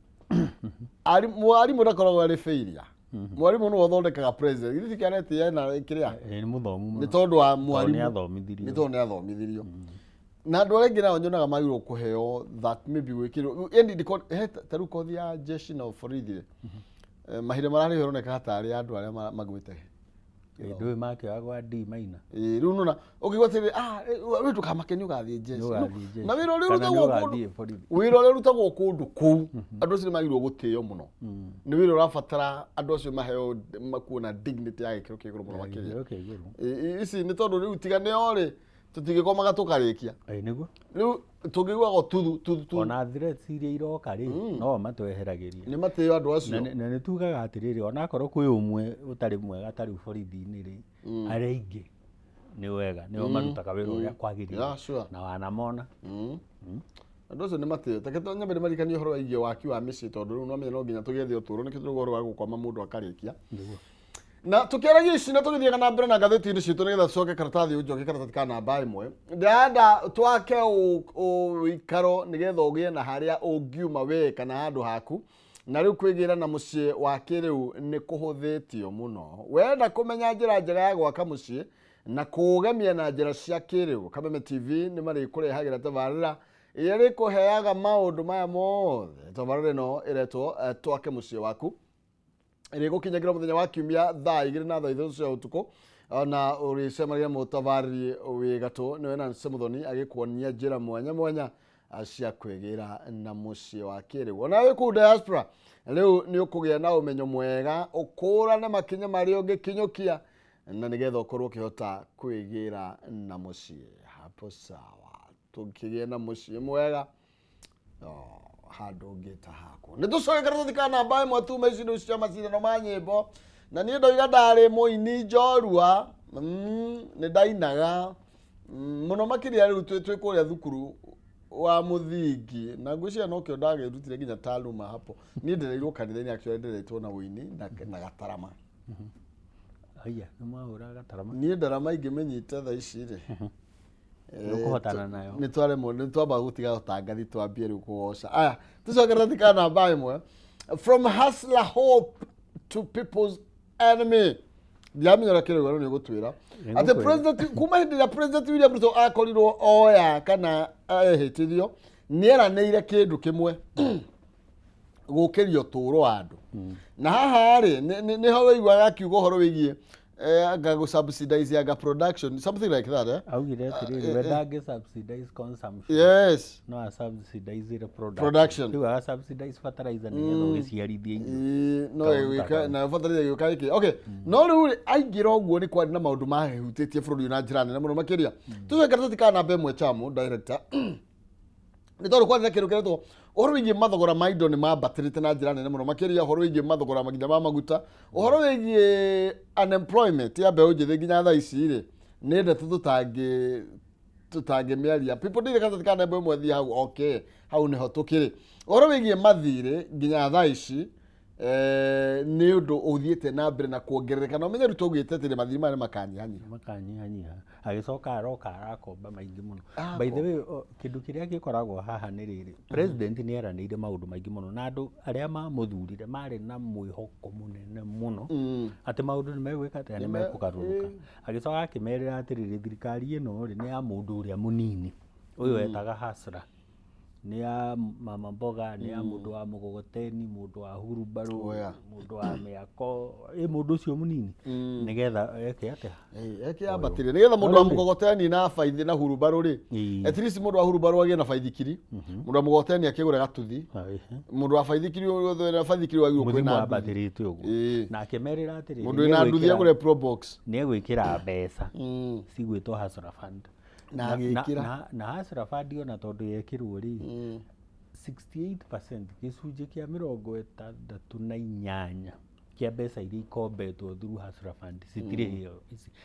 Mwarimũ ndakoragwo arĩ failure. Mwarimũ nĩwe ũthondekaga president. Githĩ ti kĩaretĩ ena kĩrĩa? Ĩ, nĩ mũthomu Nĩ mũno. tondũ wa Tondũ mwarimũ. nĩ athomithirio. Nĩ tondũ nĩ athomithirio. Na andũ arĩa angĩ nao nyonaga magĩrĩirwo kũheo that maybe gwĩkĩrwo yani he ta rĩu kothi ya jeshi na borithi rĩ, mahinda mararĩhwo ĩroneka tarĩ andũ arĩa magwĩte. Ndũĩ makĩoyagwo D minor. Ĩĩ, rĩu nona ũkĩigua atĩrĩrĩ, ah, we ndũkamake nĩ ũgathiĩ jeshi. Nĩ ũgathiĩ jeshi. Na wĩra ũrĩa Kana nĩ ũrutagwo kũndũ ũgathiĩ borithi. Wĩra ũrĩa ũrutagwo kũndũ kũu, andũ acio nĩ magĩrĩirwo gũtĩo mũno. Nĩ wĩra ũrabatara andũ acio maheo makuona dignity ya gĩkĩro kĩa igũrũ mũno makĩria. Gĩkĩro kĩa igũrũ. Ici nĩ tondũ rĩu tiga nĩo rĩ, tũtingĩkomaga tũkarĩkia. Ĩĩ nĩguo. Rĩu tũngĩiguaga tuthu tuthu tuthu. Ona threats iria iroka rĩ, no matweheragĩria. Nĩ matĩo andũ acio. Na nĩ tugaga atĩrĩrĩ, onakorwo kwĩ ũmwe ũtarĩ mwega ta rĩu borithi-inĩ rĩ, arĩa aingĩ nĩ wega, nĩo marutaga wĩra ũrĩa kwagĩrĩire. Yeah, sure. Na wanamona. Andũ acio nĩ matĩo. Reke nyambe ndĩmaririkanie ũhoro wĩgiĩ waki wa mĩciĩ tondũ rĩu no menya no nginya tũgĩethe ũtũũro, nĩkĩo tũrauga ũhoro wa gũkwama mũndũ akarĩkia. Nĩguo. Na tũkĩaragia ici na tũgĩthiaga na mbere na ngathĩti-inĩ citũ nĩgetha tũcoke karatathi ũnjoke karatathi ka namba 1. Ndĩrenda twake ũikaro nĩgetha ũgĩe na harĩa ũngiuma we kana handũ haku. Na rĩu kwĩgĩra na mũciĩ wa kĩrĩu nĩ kũhũthĩtio mũno. Wenda kũmenya njĩra njega ya gwaka mũciĩ na kũũgemia na njĩra cia kĩrĩu, Kameme TV nĩ marĩkũrehagĩra tabarĩra ĩrĩa ĩrĩkũheaga maũndũ maya mothe. Tabarĩra ĩno ĩretwo Twake Mũciĩ Waku. Ĩrĩgũkinyagĩra mũthenya wa kiumia thaa 2 na thaa 3 cia ũtukũ, na ũrĩcemanagia mũtabarĩri wĩ gatũ nĩwe Nancy Muthoni agĩkuonia njĩra mwanya mwanya cia kwĩgĩra na mũciĩ wa kĩrĩu. Ona wĩ kũu diaspora rĩu nĩ ũkũgĩa na ũmenyo mwega, ũkũrane makinya marĩa ũngĩkinyũkia na nĩgetha ũkorwo ũkĩhota kwĩgĩra na mũciĩ. Hapo sawa, tũkĩgĩe na mũciĩ mwega handũ ũngĩta hakwa. Nĩ tũcoke karatathi ka namba 1 tume ici rĩu cia macindano ma nyĩmbo. Na niĩ ndoiga ndarĩ mũini njorua, nĩ ndainaga mũno makĩria rĩu twĩ kũrĩa thukuru wa mũthingi, na ngwĩciria nokĩo ndagĩrutire nginya taaluma hapo. Niĩ ndereirwo kanitha-inĩ, actually nderetwo na ũini na gatarama. Haiya, nĩ mwahũra gatarama? Niĩ ndarama ingĩmĩnyita thaa ici rĩ, Nĩũkũhotana nayo. Nĩ twaremwo, nĩ twamba gũtiga ũtangathi twambie rĩu kũgoca. Aya, tũcoke karatathi ka namba 1. From hustler hope to people's enemy. Ndiramenya ũrĩa kĩrauga no nĩ ũgũtwĩra. Atĩ Nĩngũkwĩra. president, kuma hĩndĩ ĩrĩa President William Ruto akorirwo oya kana ehĩtithio, nĩ eranĩire kĩndũ kĩmwe, gũkĩria ũtũũro wa andũ. Na haha rĩ, nĩho wĩiguaga akiuga ũhoro wĩgiĩ anga gũ subsidize anga production, something like that. Augire atĩrĩrĩ, we ndangĩ subsidize consumption. Yes. No a subsidize production. Production. Rĩu aga subsidize fertilizer nĩgetha ũgĩciarithie irio. Ĩĩ, no Kaũndũ ĩgwĩka ta na bataraitha ĩgĩũka ĩkĩ. Okay, no rĩu rĩ, aingĩra ũguo nĩ kwarĩ na maũndũ mahutĩtie bũrũri ũyũ na njĩra nene mũno makĩria. Tũcoke karatathi ka namba 1 chamu director. Nĩ tondũ kwarĩ na kĩndũ kĩretwo ũhoro wĩgiĩ mathogora ma indo nĩ mambatĩrĩte na njĩra nene mũno makĩria, ũhoro wĩgiĩ mathogora nginya ma maguta, ũhoro wĩgiĩ unemployment ya mbeũ njĩthĩ nginya thaa ici rĩ, nĩ ndeto tũtangĩmĩaria. People ndirĩ karatathi ka namba 1 thiĩ hau. Okay, hau nĩho tũkĩrĩ. Ũhoro wĩgiĩ mathirĩ nginya thaa ici nĩ ũndũ ũthiĩte na mbere na kuongerereka, na ũmenye rĩu twaugĩte atĩrĩ mathirĩ maya nĩ makanyihanyiha. Makanyihanyiha, agĩcoka aroka arakomba maingĩ mũno. By the way, kĩndũ kĩrĩa gĩkoragwo haha nĩ rĩrĩ, president nĩ eranĩire maũndũ maingĩ mũno, na andũ arĩa mamũthurire marĩ na mwĩhoko mũnene mũno atĩ maũndũ nĩ megwĩka atĩa, nĩ mekũgarũrũka. Agĩcoka akĩmerĩra atĩrĩrĩ, thirikari ĩno rĩ, nĩ ya mũndũ ũrĩa mũnini ũyũ etaga hustler, nĩ ya mama mboga, nĩ ya mũndũ wa mũgogoteni, mũndũ wa hurumbarũ, Oh, yeah. mũndũ wa mĩako, ĩ mũndũ ũcio mũnini, nĩgetha eke atĩa? Eke ambatĩre nĩgetha mũndũ wa No rĩu rĩ- mũgogoteni na baithi na hurumbarũ rĩ, at least mũndũ wa hurumbarũ agĩe na baithikiri, mũndũ wa mũgogoteni akĩgũre gatuthi, mũndũ wa baithikiri wothe na baithikiri wagĩrĩirwo Mũthimo kwĩna nduthi. wambatĩrĩte ũguo. Na akĩmerĩra atĩrĩrĩ, Mũndũ wĩna nduthi agũre Probox. Nĩ egwĩkĩra mbeca cigwĩtwo Hustler Fund. Na agĩkĩra. Na Hustler Fund ona tondũ yekĩrwo rĩ, 68%, gĩcunjĩ kĩa 68 kĩa mbeca iria ikombetwo through Hustler Fund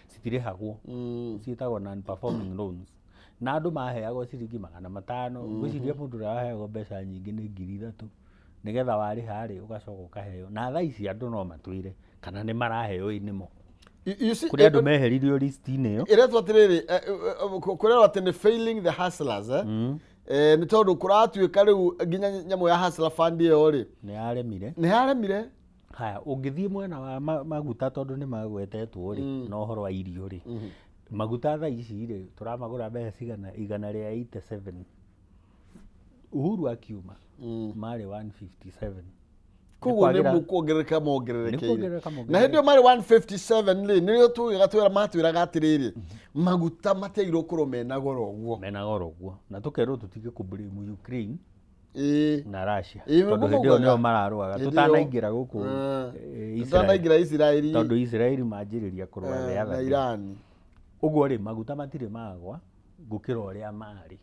citirĩhagwo, ciĩtagwo non performing loans. Na andũ maheagwo ciringi 500, ngwĩciria mũndũ ũrĩa waheagwo mbeca nyingĩ nĩ 3,000, nĩgetha warĩha rĩ, ũgacoka ũkaheo. Na thaa ici andũ no matwĩre kana nĩ maraheo ĩ nĩmo. You see, Kũrĩ andũ meheririo list-inĩ ĩyo. Ĩretwo atĩrĩrĩ, kũrerwo atĩ nĩ failing the hustlers, eh? Nĩ tondũ kũratuĩka rĩu nginya nyamũ ya Hustler Fund ĩyo rĩ, Nĩ yaremire. Nĩ yaremire. Haya, ũngĩthiĩ mwena wa maguta tondũ nĩ magwetetwo rĩ, na ũhoro wa irio rĩ, Maguta thaa ici rĩ, tũramagũra mbeca cigana? 187. Uhuru akiuma marĩ 157. Koguo nĩ kuongerereka mongererekeire. Na hĩndĩ ĩyo marĩ 157 rĩ, nĩrĩo tugaga twĩra matwĩraga atĩrĩrĩ, maguta matiagĩrĩirwo gũkorwo mena goro ũguo. Mena goro ũguo. Na tũkerwo tũtige kũ blame Ukraine na Russia. Tondũ hĩndĩ ĩyo nĩo mararũaga. Tũtanaingĩra gũkũ Israel. Tũtanaingĩra Israel. Tondũ Israel manjĩrĩria kũrũa the other na Iran. Ũguo rĩ, maguta matirĩ magwa gũkĩra ũrĩa marĩ.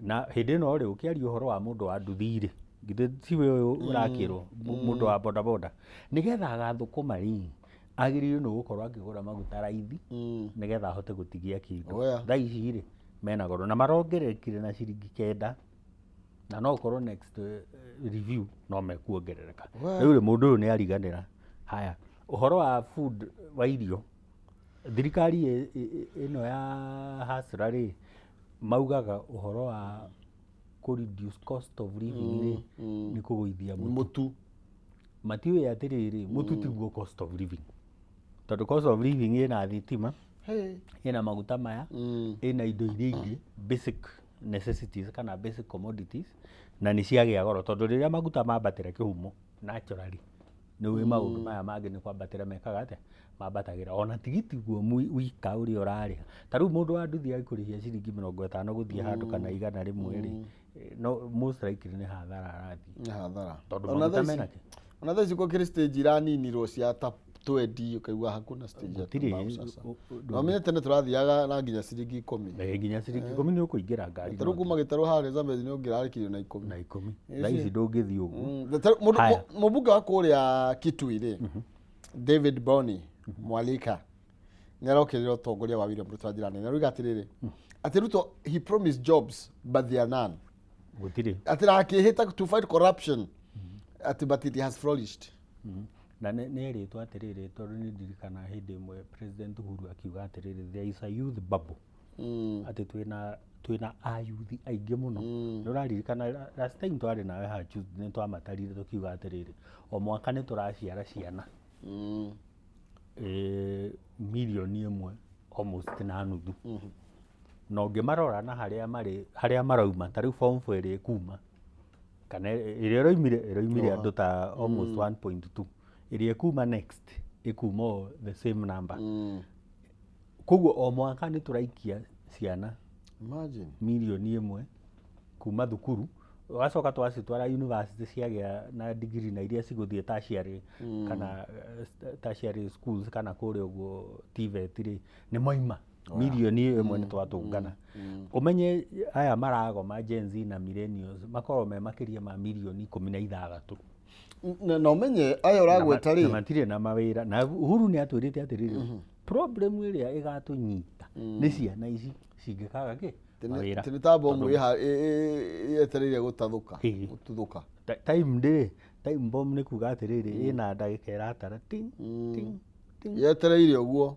Na hĩndĩ ĩno rĩ, ũkĩaria ũhoro wa mũndũ wa nduthi rĩ, githĩ tiwe ũyũ ũrakĩrwo, mũndũ wa bodaboda, nĩgetha agathũkũma rĩ, agĩrĩirwo nĩ gũkorwo akĩgũra maguta raithi, nĩgetha ahote gũtigia kĩndũ. Thaa ici rĩ, mena goro na marongererekire na ciringi 9, na no ũkorwo next review no mekuongerereka. Rĩu rĩ, mũndũ ũyũ nĩ ariganĩra. Haya, ũhoro wa food, wa irio, thirikari ĩno ya hustler rĩ, maugaga ũhoro wa kũ reduce cost of living rĩ, nĩ kũgũithia mũtu. Mũtu. Matiũĩ atĩrĩrĩ, mũtu tiguo cost of living. Tondũ cost of living ĩna thitima, ĩna maguta maya, ĩna indo iria ingĩ basic necessities kana basic commodities, na nĩ ciagĩa goro. Tondũ rĩrĩa maguta mambatĩra kĩhumo naturally, nĩ ũĩ maũndũ maya mangĩ nĩ kwambatĩra mekaga atĩa? Mambatagĩra. Ona tigiti guo wika ũrĩa ũrarĩha. Ta rĩu mũndũ wa nduthi agĩkũrĩhia ciringi 50 gũthiĩ handũ kana 100 rĩ, no most likely nĩ hathara arathiĩ. Nĩ hathara. Tondũ maguta mena kĩ? Ona thaa ici gũkĩrĩ stage iraninirwo cia ta 20, ũkaigua hakuna stage ya Gũtirĩ, mbao sasa. Na ũmenye tene tũrathiaga na nginya ciringi 10. Nginya ciringi 10 nĩ ũkũingĩra ngari. Ta rĩu kuma Gĩtarũ harĩa Zambezi nĩ ũngĩrarĩkirio na 10. Na 10. Thaa ici ndũngĩthiĩ ũguo. Mũmbunge wa kũrĩa Kitui rĩ, David Boni Mwalika, nĩ arokĩrĩra ũtongoria wa William Ruto na njĩra nene. Arauga atĩrĩrĩ, atĩ Ruto he promised jobs but there are none. Gũtirĩ. Atĩ akĩhĩta to fight corruption, atĩ but it has flourished. Na nĩ erĩtwo atĩrĩrĩ, tondũ nĩ ndirikana hĩndĩ ĩmwe President Uhuru akiuga atĩrĩrĩ, there is a youth bubble. Atĩ twĩna ayuthi aingĩ mũno. Nĩ ũraririkana last time twarĩ nawe haha Tuesday, nĩ twamatarire tũkiuga atĩrĩrĩ, o mwaka nĩ tũraciara ciana mirioni 1 almost na nuthu. Na ũngĩmarora na harĩa marĩ, harĩa marauma, ta rĩu form 4 ĩrĩa ĩkuma, kana ĩrĩa ĩroimire andũ ta almost 1.2, ĩrĩa ĩkuma next ĩkuma o the same number. Koguo o mwaka nĩ tũraikia ciana Imagine. mirioni 1 kuma thukuru, ũgacoka twacitwara university ciagĩa na degree na iria cigũthiĩ tertiary kana tertiary schools kana kũrĩa ũguo TVET rĩ, nĩ moima mirioni 1 nĩ twatũngana. Ũmenye aya maragoma Gen Z na millennials makoragwo me makĩria ma mirioni 16. Na ũmenye aya ũragweta rĩ, na matirĩ na mawĩra. Na Uhuru nĩ atwĩrĩte atĩrĩrĩ, problem ĩrĩa ĩgatũnyita nĩ ciana ici cingĩkaga kĩ? Mawĩra. Nĩ ta bomu yetereire gũtathũka, gũtuthũka. Time ndĩrĩ, time bomb nĩ kuga atĩrĩrĩ, ĩna ndagĩka ĩratara ting, ting, ting. Yetereire ũguo.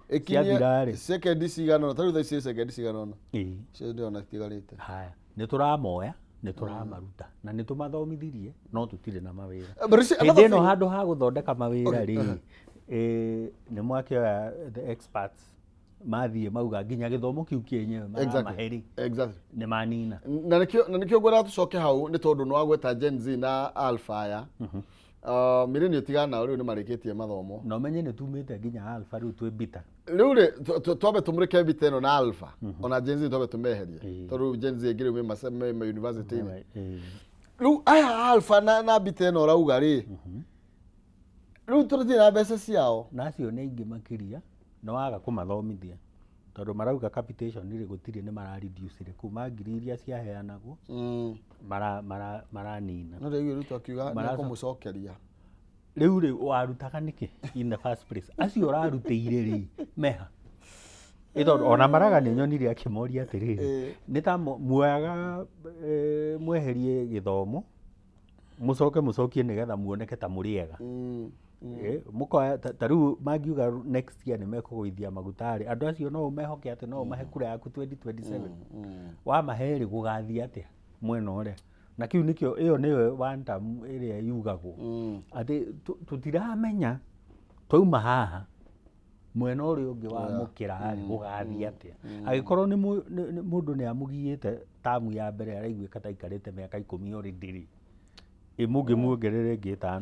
Ciathira rĩ. Sekendi cigana ũna, ta rĩu thaa ici sekendi cigana ũna. Icio ndĩrona itigarĩte. Haya, nĩ tũramoya, nĩ tũramaruta, na nĩ tũmathomithirie, no tũtirĩ na mawĩra. Hĩndĩ ĩno handũ ha gũthondeka mawĩra rĩ, nĩ mwakĩoya the experts mathiĩ mauga nginya gĩthomo kĩu kĩenyewe maramahe rĩ, nĩ manina. Na nĩkĩo ngwenda tũcoke hau, nĩ tondũ nĩ wagweta Gen Z na Alpha aya. Millennial tigana nao rĩu nĩ marĩkĩtie mathomo. Na ũmenye nĩ tumĩte nginya Alpha rĩu twĩ beta. Rĩu rĩ, twambe tũmũrĩke beta ĩno na Alpha. Ona Gen Z twambe tũmeherie. Tondũ rĩu Gen Z ĩngĩ rĩu me university-inĩ. Rĩu aya Alpha na beta ĩno ũrauga rĩ, rĩu tũtirĩ na mbeca ciao. Na acio nĩ aingĩ makĩria, nĩ waga kũmathomithia. Tondũ marauga capitation rĩ, gũtirĩ, nĩ mara reduce rĩ, kuma ngiri iria ciaheanagwo, maranina. No rĩu Ruto akiuga nĩ ekũmũcokeria. Rĩu rĩ, warutaga nĩkĩ in the first place? Acio ũrarutĩire rĩ, meha. Ĩ tondũ ona Maraga nĩ nyonire akĩmoria atĩrĩrĩ, nĩ ta muoyaga mweherie gĩthomo, mũcoke mũcokie nĩgetha muoneke ta mũrĩ ega. Mũkoya ta rĩu mangiuga next year nĩ mekũgũithia maguta rĩ, andũ acio no ũmehoke atĩ no ũmahe kura yaku 2027. Wamahe rĩ, gũgathiĩ atĩa mwena ũrĩa? Na kĩu nĩkĩo, ĩyo nĩyo one term ĩrĩa yugagwo. Atĩ tũtiramenya twauma haha. Mwena ũrĩa ũngĩ wa mũkĩra rĩ, gũgathiĩ atĩa? Angĩkorwo nĩ mũndũ nĩ amũgiĩte tamu ya mbere, araiguĩka ta aikarĩte mĩaka 10 already rĩ, ĩ mũngĩmuongerera ĩngĩ 5?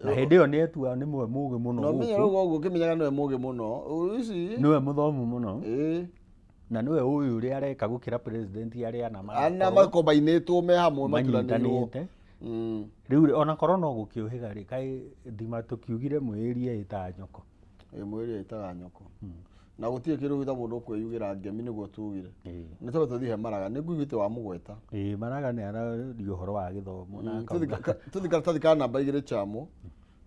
Na hĩndĩ ĩyo nĩ etua nĩ mwe mũgĩ mũno. No menya gũkũ. Rĩu ũguo ũkĩmenyaga nĩwe mũgĩ mũno ici. Nĩwe mũthomu mũno na nĩwe ũĩ ũrĩa areka gũkĩra president arĩa ana ana marakorwo makombainĩtwo me hamwe maturanĩirwo. Manyitanĩte. Rĩu rĩ, ona korwo no gũkĩũhĩga rĩ, kaĩ thima tũkiugire mwĩrie ĩtaga nyoko. Ĩ, mwĩrĩ ĩtaga nyoko na gũtirĩ kĩndũ gĩta mũndũ ũkwĩyugĩra ngemi nĩguo tugire. Nĩ tondũ tũthiĩ he Maraga, nĩ nguigĩte wa mũgweta. Ĩĩ, Maraga nĩ araria ũhoro wa gĩthomo na akauga Tũthiĩ karatathi ka namba 2 chamo,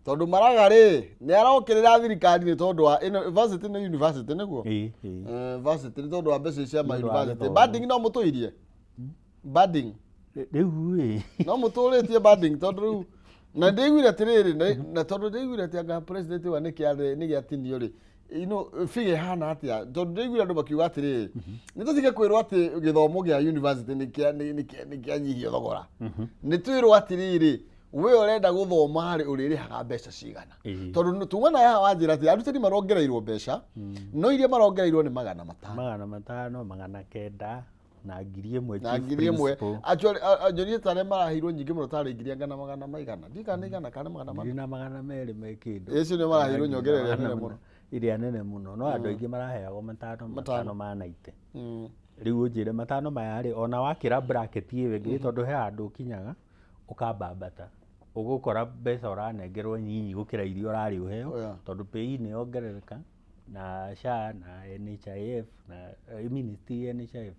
tondũ Maraga rĩ, nĩ arokĩrĩra thirikari nĩ tondũ wa ĩno varsity, nĩ university nĩguo? Ĩĩ. Eh, varsity, nĩ tondũ wa mbeca cia ma Nĩ ũndũ wa university gĩthomo. Banding no mũtũirie banding. Rĩu ĩ No mũtũrĩtie banding, tondũ rĩu na ndĩiguire atĩrĩrĩ, na tondũ ndĩiguire atĩ anga president wa nĩ gĩatinio rĩ, figure ĩhana atĩa? Tondũ ndĩiguire andũ makiuga atĩrĩrĩ, nĩ tũtige kwĩrwo atĩ gĩthomo gĩa university nĩ kĩanyihio thogora. Nĩ twĩrwo atĩrĩrĩ, we ũrenda gũthoma rĩ, ũrĩrĩhaga mbeca cigana? Tondũ tuma na haha wanjĩra atĩ arutani marongereirwo mbeca, no iria marongereirwo nĩ 500. 500, 900 na 1000. Na Chief 1000. principal. Actually, nyonie tarĩa maraheirwo nyingĩ mũno, tarĩ ngiri anga na magana maigana, ndiĩ kana nĩ igana kana nĩ 400. 1200 me kĩndũ. Icio nĩo maraheirwo Kana nyongera ĩrĩa ngiri nene na mũno. Ĩrĩa nene mũno, no andũ aingĩ maraheagwo 5. 5. 5 ma 90. Rĩu ũnjĩre 5 maya rĩ, ona wakĩra bracket ĩyo ĩngĩ, tondũ he handũ ũkinyaga ũkambambata, ũgũkora mbeca ũranengerwo nyinyi gũkĩra iria ũrarĩ ũheo. Tondũ PAYE nĩ yongerereka na SHA na NHIF na, I mean, ti NHIF,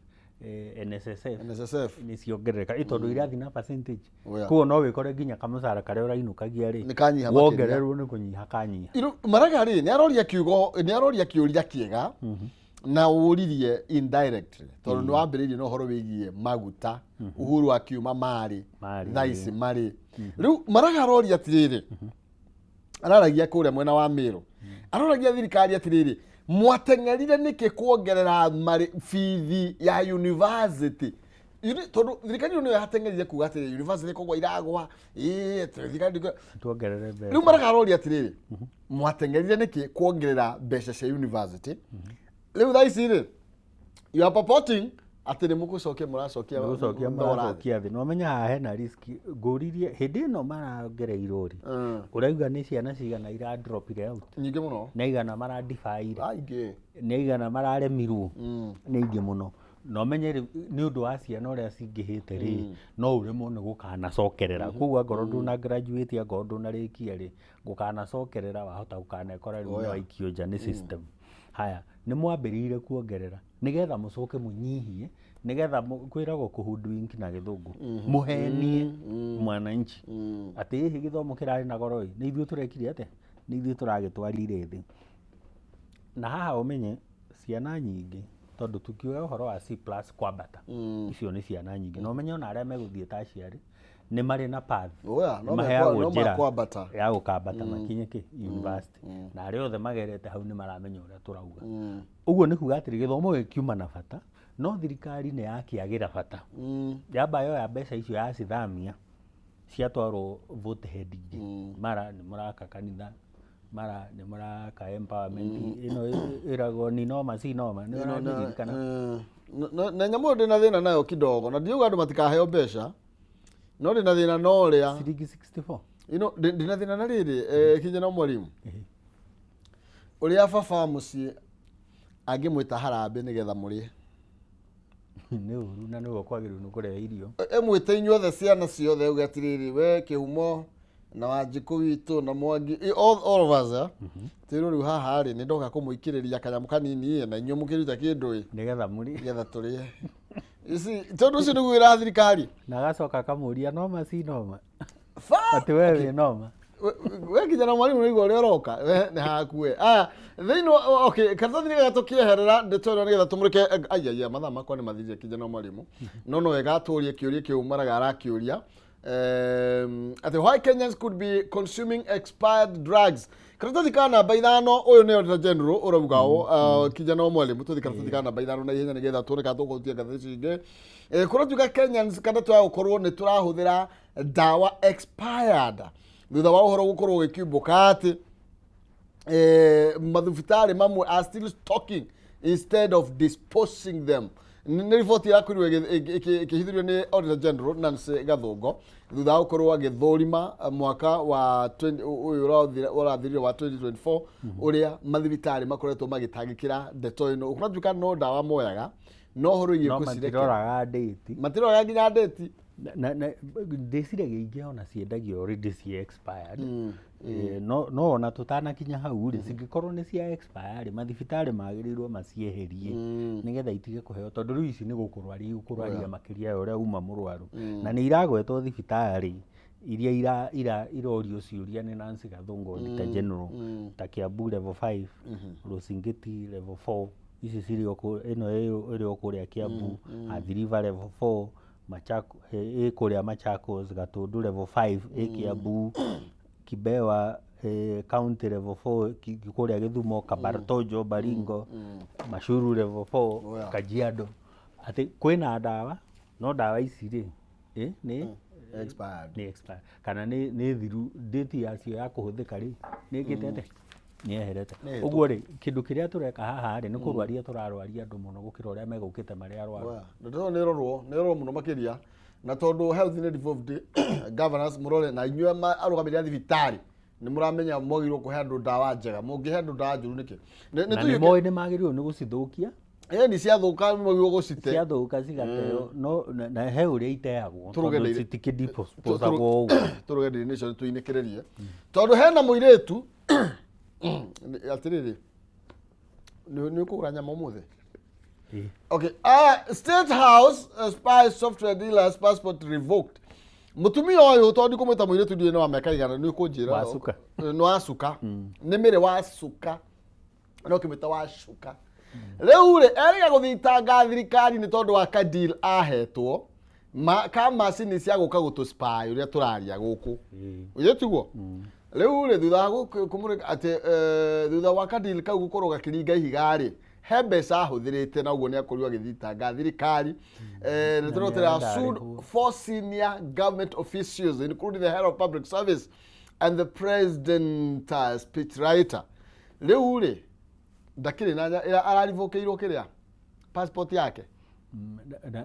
NSSF. NSSF. Nĩ ciongerereka ĩ, tondũ irathiĩ na percentage. Koguo no wĩkore nginya kamũcara karĩa ũrainũkagia rĩ, Nĩ kanyiha makĩria. Wongererwo nĩ kũnyiha kanyiha. Maraga rĩ, nĩ aroria kiugo, nĩ aroria kĩũria kĩega na ũririe indirectly, tondũ nĩ wambĩrĩirie na ũhoro wĩgiĩ maguta. Uhuru akiuma marĩ Marĩ, thaa ici marĩ rĩu. Maraga aroria atĩrĩrĩ, araragia kũrĩa mwena wa Meru, aroragia thirikari atĩrĩrĩ, mwateng'erire nĩkĩ kuongerera marĩ bithi ya university? Tondũ thirikari ĩyo nĩyo yateng'erire kuga atĩrĩrĩ, university koguo iragwa, ĩĩ thirikari Tuongerere mbeca. Rĩu Maraga aroria atĩrĩrĩ, mwateng'erire nĩkĩ kuongerera mbeca cia university? Rĩu thaa ici rĩ, you are purporting atĩ nĩ mũgũcokia, mũracokia gũcokia thogora thĩ. Maracokia thĩ, no menya haha hena risk. Ngũririe hĩndĩ ĩno marongereirwo rĩ, ũrauga nĩ ciana cigana iradropire out? Nyingĩ mũno. Nĩ aigana maradibaire? Aingĩ. Nĩ aigana mararemirwo? Nĩ aingĩ mũno. Na ũmenye rĩu nĩ ũndũ wa ciana ũrĩa cingĩhĩte rĩ, no ũremwo nĩ gũkanacokerera. Koguo angorwo ndũna graduate, angorwo ndũnarĩkia rĩ, gũkanacokerera wahota gũkanekora rĩu nĩ waikio nja nĩ system. Haya, nĩ mwambĩrĩire kuongerera nĩgetha mũcoke mũnyihie, nĩgetha kwĩragwo kũhoodwink na Gĩthũngũ, mũhenie mwananchi atĩ ĩhĩ gĩthomo kĩrarĩ na goro ĩ, nĩ ithuĩ tũrekire atĩa, nĩ ithuĩ tũragĩtwarire thĩ. Na haha ũmenye ciana nyingĩ, tondũ tukiuga ũhoro wa C plus kwambata, icio nĩ ciana nyingĩ, na ũmenye ona arĩa megũthiĩ ta aciari nĩ marĩ na path. Oya, no Nĩ maheagwo no njĩra makwambata. ya gũkambata makinye kĩ university, na arĩa othe magerete hau nĩ maramenya ũrĩa tũrauga. Ũguo nĩ kuga atĩrĩ, gĩthomo gĩkiuma na bata, no thirikari nĩ yakĩagĩra bata, yamba yoya mbeca icio yacithamia, ciatwarwo vote head ingĩ, mara nĩ mũraka kanitha, mara nĩ mũraka empowerment ĩno ĩragwo ni noma si noma, nĩ ũrandirikana? Na nyamũ ĩyo ndĩna thĩna nayo kidogo, na ndiuga andũ matikaheo mbeca, no ndĩna thĩna na ũrĩa Ciringi 64. Ndĩna thĩna na rĩrĩ, kinya na mwarimu ũrĩa baba wa mũciĩ angĩmwĩta harambĩ nĩgetha mũrĩe. Nĩ ũru, na nĩwe kwagĩrĩirwo nĩ kũrehe irio. Ĩmwĩte inyuothe ciana ciothe, uge atĩrĩrĩ, we Kĩhumo na Wanjikũ witũ na Mwangi, all of us, eh? Twĩrwo rĩu haha rĩ, nĩ ndoka kũmũikĩrĩria kanyamũ kanini ĩ, na inyuĩ mũkĩruta kĩndũ ĩ, nĩgetha mũrĩe, nĩgetha tũrĩe ici, tondũ ũcio nĩguo wĩra wa thirikari. Na agacoka akamũria noma si noma, Fa! Atĩ we wĩ noma. We nginya na mwarimũ nĩigua ũrĩa ũroka we nĩ hakue aya thĩinĩ wa, okay, karatathi nĩ tũkĩeherera ndeto ĩno nĩgetha tũmũrĩke. Aiaia, mathaa makwa nĩ mathirire, kinya na mwarimũ, no wega tũrie kĩũria kĩu Maraga arakĩũria, atĩ why Kenyans could be consuming expired drugs. Karatathi ka namba 5, ũyũ nĩ Auditor General ũrauga ũũ. Kinya na mwarimũ, tũthi karatathi ka namba 5 na ihenya nĩgetha tuone kana tũkũhutia ngathĩti ici ingĩ. Kũratuĩka Kenyans kana twaga gũkorwo nĩ tũrahũthĩra ndawa expired thutha wa ũhoro gũkorwo ũgĩkiumbũka atĩ Mathibitarĩ mamwe are still stocking instead of disposing them. Nĩ riboti ĩrakorirwo ĩkĩhithũrio nĩ Auditor General Nancy Gathũngo thutha wa gũkorwo agĩthũrima mwaka wa 20 ũyũ ũrathirire wa 2024, ũrĩa mathibitarĩ makoretwo magĩtangĩkĩra ndeto ĩno. Kũratuĩka no ndawa moyaga no ũhoro wĩgiĩ no kũcirekera. Matiroraga ndĩti. Matiroraga nginya ndĩti. Na ndĩciragia ingĩ ona ciendagio already ci expired. No ona tũtanakinya hau rĩ, cingĩkorwo nĩ cia expire rĩ, mathibitarĩ magĩrĩirwo macieherie nĩgetha itige kũheo, tondũ rĩu ici nĩ gũkũrwaria igũkũrwaria makĩria ya ũrĩa uma mũrwaru. Na nĩ iragwetwo thibitarĩ iria irorio ciũria nĩ Nancy Gathungu, Auditor General, ta Kiambu level 5, Rũcingiti level 4, ici cirĩ o ĩno ĩrĩ o kũrĩa Kiambu, Athi River level 4, Machako, ĩ kũrĩa Machakos, Gatundu level 5 ĩ Kiambu, Kibewa county level 4 kũrĩa Gĩthumo, Kabartonjo, Baringo, Mashuru level 4, Oh, yeah. Kajiado. Atĩ kwĩna ndawa, no ndawa ici rĩ, nĩ expired. Nĩ expired kana nĩ thiru, date yacio ya kũhũthĩka rĩ, nĩ ĩkĩte atĩa, nĩ yeherete. Nĩ. Ũguo rĩ, kĩndũ kĩrĩa tũreka haha rĩ, nĩ kũrwaria tũrarwaria andũ mũno gũkĩra ũrĩa megũkĩte marĩ arwaru. Oya, na ndĩrona nĩ ĩrorwo mũno makĩria, na tondũ health nĩ devolved governance, mũrore na inyuĩ arũgamĩrĩri a thibitarĩ nĩ mũramenya mwagĩrĩirwo kũhe andũ ndawa njega. Mũngĩhe andũ ndawa njũru nĩkĩ? Na nĩ moĩ nĩ magĩrĩirwo nĩ gũcithũkia. Ĩni ciathũka mwagĩrĩirwo gũcite. Ciathũka cigateo, no na he ũrĩa iteagwo, Tũrũge tondũ citikĩdisposagwo ũguo. Tũrũge Daily Nation tũinĩkĩrĩrie, tondũ hena mũirĩtu. Atĩrĩrĩ, nĩ ũkũgũra nyama ũmũthĩ? Ĩ. Okay, State House spy software dealers passport revoked. Mũtumia ũyũ, tondũ ndikũmwĩta mũirĩtu, ndiũĩ nĩ wa mĩaka igana, nĩ ũkũnjĩra. Wacuka. Nĩ wacuka. Nĩ mĩrĩ wacuka. No kĩmwĩta wacuka. Rĩu rĩ, erĩga gũthitanga thirikari nĩ tondũ wa ka deal ahetwo ma, ka macini cia gũka gũtũ spy ũrĩa tũraria gũkũ. Ũyũ tiguo? Rĩu rĩ, thutha wa kũmũrĩka atĩ thutha wa ka deal kau gũkorwo gakĩringa ihiga rĩ, he mbeca ahũthĩrĩte, na ũguo nĩ akorirwo agĩthitanga thirikari. Na Na tũrotera nĩarenda sued arĩhwo. four senior government officials, including the head of public service and the president speechwriter. Rĩu rĩ, ndakĩrĩ na ararivũkĩirwo kĩrĩa passport yake.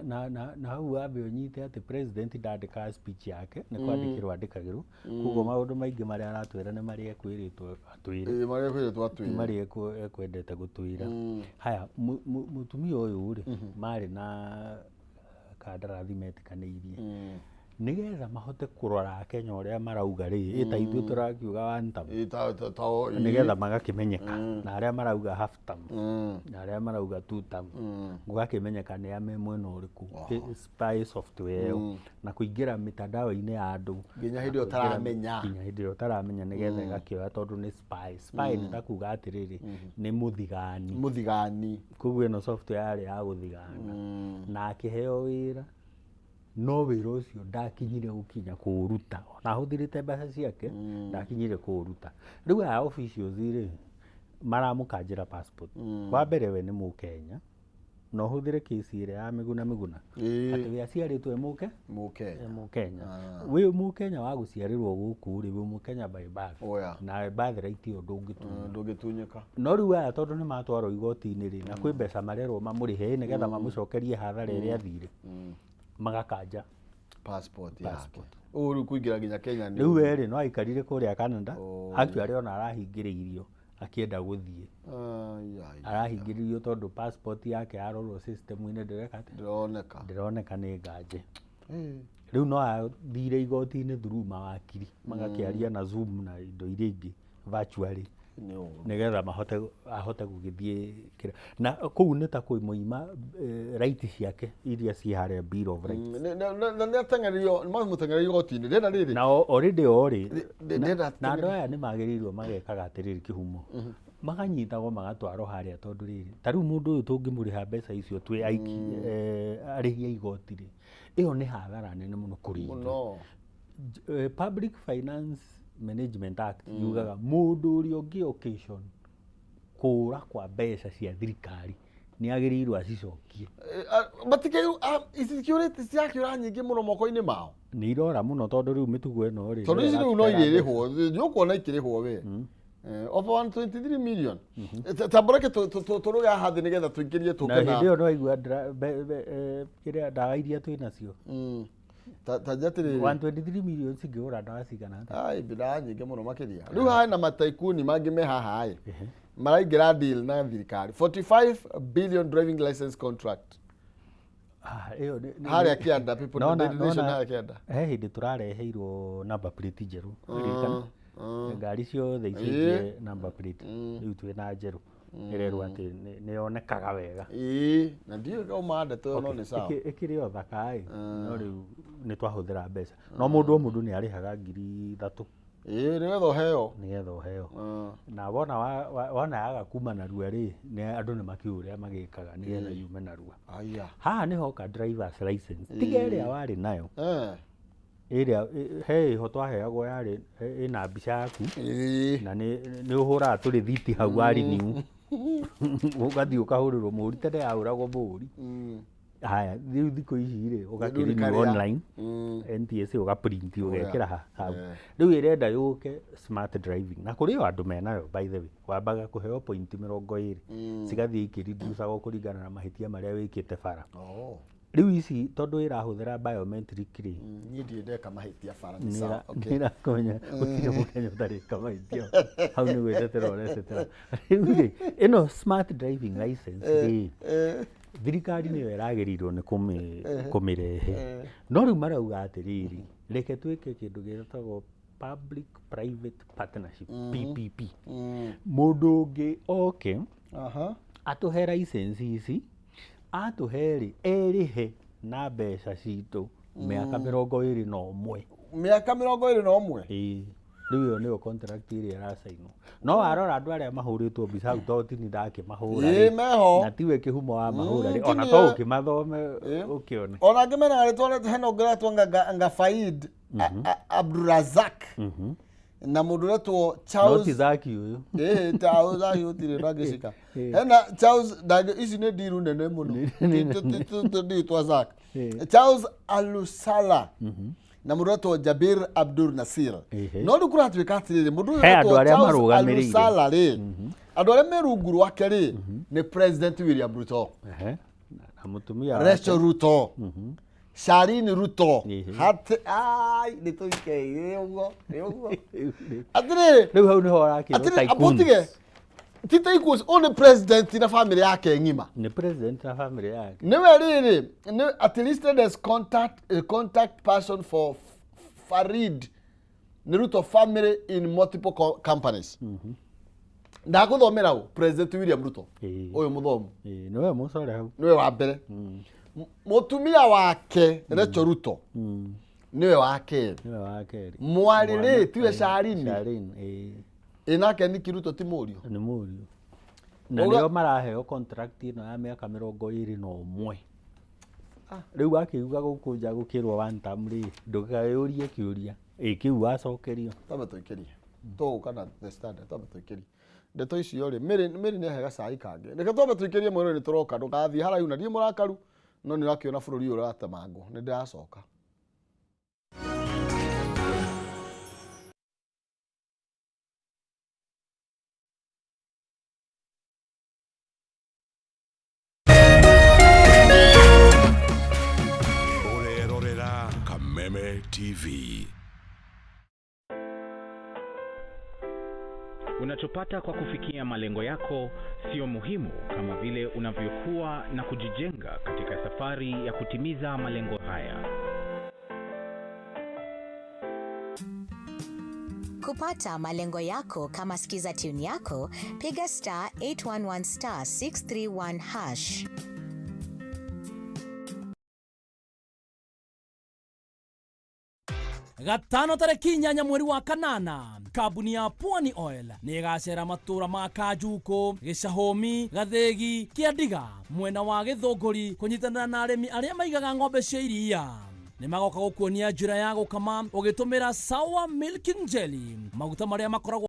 Na hau wambe ũnyite atĩ president ndandĩkaga speech yake, nĩ kwandĩkĩrwo andĩkagĩrwo, koguo maũndũ maingĩ marĩa aratwĩra nĩ marĩa ekwĩrĩtwo atwĩre. Ĩ, marĩa kwĩrĩtwo ti atwĩre. Marĩa ekwendete gũtwĩra. Haya, mũtumia ũyũ rĩ, marĩ na kandarathi metĩkanĩirie nĩgetha mahote kũrora Akenya ũrĩa marauga rĩ, ĩ ta ithuĩ tũrakiuga one term. Ĩ, ta ĩ. Nĩgetha magakĩmenyeka na arĩa marauga half term na arĩa marauga two term, gũgakĩmenyeka nĩ a me mwena ũrĩkũ. Spy software ĩyo na kũingĩra mitandao-inĩ ya andũ nginya na hĩndĩ ĩyo ũtaramenya. Nginya hĩndĩ ĩyo ũtaramenya, nĩgetha ĩgakĩoya, tondũ nĩ spy. Spy nĩ ta kuga atĩrĩrĩ, nĩ mũthigani. Mũthigani. Koguo ĩno software yarĩ ya gũthigana, na akĩheo wĩra, no wĩra ũcio ndakinyire gũkinya kũũruta, ona ahũthĩrĩte mbeca ciake ndakinyire kũũruta. Rĩu aya officials rĩ, maramũkanjĩra passport. Wa mbere, we nĩ Mũkenya, na ũhũthĩre kesi ĩrĩa ya Mĩguna Mĩguna, atĩ we aciarĩtwo e mũke Mũkenya. E Mũkenya. Wĩ Mũkenya wa gũciarĩrwo gũkũ rĩ, wĩ Mũkenya by birth. Oya. Na birthright ĩyo ndũngĩtunywo. Ndũngĩtunyĩka. No rĩu aya, tondũ nĩ matwarwo igoti-inĩ rĩ, na kwĩ mbeca marerwo mamũrĩhe nĩgetha mamũcokerie hathara ĩrĩa athire, magakanja passport yake. Passport. Ũũ rĩu kũingĩra nginya Kenya nĩ Rĩu we rĩ, no aikarire kũrĩa Canada. Oh. Actually, ona arahingĩrĩirio akĩenda gũthiĩ. Ai, ai. Arahingĩrĩirio tondũ passport yake yarorwo system-inĩ ndĩreka atĩa? Ndĩroneka. Ndĩroneka, nĩ nganje. Rĩu no athire igoti-inĩ through mawakiri, magakĩaria na Zoom na indo iria ingĩ virtually, Nĩ ũru. Nĩgetha mahote ahote gũgĩthiĩ kĩra na kũu, nĩ ta kũmũima right ciake iria ciĩ harĩa Bill of Rights. Na nĩ ateng'erio, mamũteng'eria igoti-inĩ rĩna rĩrĩ. Na already o rĩ, Ndĩrenda na andũ aya nĩ magĩrĩirwo magekaga atĩrĩrĩ, kĩhumo makanyitagwo magatwarwo harĩa, tondũ rĩrĩ, ta rĩu mũndũ ũyũ tũngĩmũrĩha mbeca icio twĩ aiki arĩhi a igoti rĩ, ĩyo nĩ hathara nene mũno kũrĩ ithuĩ. Mũno. Public Finance Management Act yugaga mũndũ ũrĩa ũngĩ occasion kũra kwa mbeca cia thirikari nĩ agĩrĩirwo acicokie. Ici cikĩũrĩte, cirakĩũra nyingĩ mũno moko-inĩ mao. Nĩ irora mũno, tondũ rĩu mĩtugo ĩno rĩ, Tondũ nĩyo ici rĩu no ĩratũtera mbeca. irĩrĩhwo, nĩ ũkuona ikĩrĩhwo we. Over 123 million. Tamboreke tũrũge haha thĩ nĩgetha tũingĩrie Na tũke hĩndĩ na ĩyo nĩwaigua kĩrĩa ndawa iria twĩ nacio. Ta njatĩrĩrĩ. 123 million cingĩgũra ndawa cigana atĩa? Ai, ndawa nyingĩ mũno makĩria. Rĩu haha na mataikuni mangĩ me haha ĩ maraingĩra deal na thirikari, 45 billion driving license contract. Ah, ĩyo Harĩa kĩanda people Nona- Daily Nation nona- harĩa kĩanda. He hĩndĩ tũrareheirwo number plate njerũ, ririkana ngari ciothe icenjie number plate, rĩu twĩ na njerũ ĩrerwo atĩ nĩ yonekaga wega. Ĩĩ, na ndiũĩ kauma ndeto ĩyo, no nĩ sawa. Ĩkĩrĩ o thaka ĩ, no rĩu nĩ twahũthĩra mbeca, no mũndũ o mũndũ nĩ arĩhaga 3000 Ĩĩ, nĩgetha ũheo. Nĩgetha ũheo. Na wona wona yaga kuma narua rĩ, nĩ andũ nĩ makĩũĩ ũrĩa magĩkaga nĩgetha yume narua. Aya. Haha nĩho hoka drivers license, tiga ĩrĩa warĩ nayo, ĩrĩa he ĩho twaheagwo yarĩ ĩna mbica yaku na nĩ ũhũraga tũrĩthiti hau wa renew, ũgathiĩ ũkahũrĩrwo mũhũri, tene yahũragwo mũhũri. Haya, rĩu thikũ ici rĩ, ũgakĩ renew karĩa. Online NTSA, ũgaprint, ũgekĩra hau. Rĩu ĩrenda yũke smart driving, na kũrĩ o andũ menayo, by the way. Wambaga kũheo point 20, cigathiĩ ikĩreducagwo kũringana na mahĩtia marĩa wĩkĩte bara. Oh. Rĩu ici tondũ ĩrahũthĩra biometric rĩ, Niĩ ndirĩ ndeka mahĩtia bara, nĩ sawa. Okay. Nĩ ĩrakonya gũtirĩ mũkenya ũtarĩka mahĩtia, hau nĩ gwĩtetera ũretetera. Rĩu rĩ, ĩno smart driving license rĩ, thirikari nĩyo ĩragĩrĩirwo nĩ kũmĩrehe, no rĩu marauga atĩrĩrĩ, reke twĩke kĩndũ gĩtagwo public private partnership, PPP. Mũndũ ũngĩ oke atũhe license ici, atũhe rĩ, erĩhe na mbeca citũ mĩaka 21. Mĩaka 21. Ĩĩ, rĩu ĩyo nĩyo contract ĩrĩa ĩracainwo. No warora andũ arĩa mahũrĩtwo mbica hau, to tini ndakĩmahũra Ĩĩ, meho. Na tiwe kĩhumo wa mahũra rĩ, Mm, ona tini to ye. ũkĩmathome ũkĩone. Ona angĩ mena rĩtwa, hena ũngĩ ũretwo Ngafaid Abdurazak na mũndũ ũretwo No Charles. ti Zaki ũyũ. Ĩĩ, Charles Zaki gũtirĩ ndangĩcika. Hena Charles ici nĩ ndiru nene mũno. Ndiũ twa Zak. Charles Alusala na mũndũ ũretwo Jabir Abdul Nasir. No rĩu kũratuĩka atĩrĩrĩ, mũndũ ũyũ He andũ ũretwo arĩa Charles marũgamĩrĩire. Alusala rĩ, andũ arĩa me rungu rwake rĩ, nĩ President William Ruto, Ehe. Na mũtumia wake. Rachel Ruto, Sharin Ruto. Hati ai nĩ tũikei nĩ ũguo nĩ ũguo. Atĩrĩrĩ, Rĩu hau nĩho ũrakĩrwo atĩrĩrĩ, tycoons. ambũtige ti tycoons, ũyũ nĩ president na family yake ng'ima. Nĩ president na family yake. Nĩwe rĩrĩ nĩ at listed as contact person for Farid nĩ Ruto family in multiple companies. Ndagũthomera ũ President William Ruto, ũyũ mũthomu. Ĩĩ, nĩwe mũcore hau. Nĩwe wa mbere. Mũtumia wake Rachel Ruto nĩwe wa kerĩ. Nĩwe wa kerĩ. Mwarĩ rĩ, tiwe Sharini? Sharin, ĩĩ. Ĩ nake Niki Ruto ti mũriũ? Nĩ mũriũ, na nĩo maraheo contract ĩno ya mĩaka 21. Rĩu wakiuga gũkũ nja gũkĩrwo one term rĩ, ndũkeyũrie kĩũria ĩ kĩu wacokerio. Twambe tũikĩrie, tũgũka na The Standard. Twambe tũikĩrie ndeto icio rĩ, Mary. Mary nĩ ahe gacai kangĩ, reke twambe tũikĩrie mwĩrĩ. Nĩ tũroka, ndũgathiĩ haraihu na ndirĩ mũrakaru, no nĩ ũrakĩona bũrũri ũyũ ũratemangwo. Nĩ ndĩracoka. Ũrerorera Kameme TV. Unachopata kwa kufikia malengo yako sio muhimu kama vile unavyokuwa na kujijenga katika safari ya kutimiza malengo haya. Kupata malengo yako kama skiza tune yako, piga *811*631#. Gatano tarĩki 8 mweri wa kanana, kambuni ya Pwani Oil nĩ ĩgacera matũra ma Kanjuku, Gĩcahũmi, Gathĩgi, Kĩandiga mwena wa Gĩthũngũri kũnyitanĩra na arĩmi arĩa maigaga ng'ombe cia iria. Nĩ magoka gũkuonia njĩra ya gũkama ũgĩtũmĩra Sawa Milking Jelly, maguta marĩa makoragwo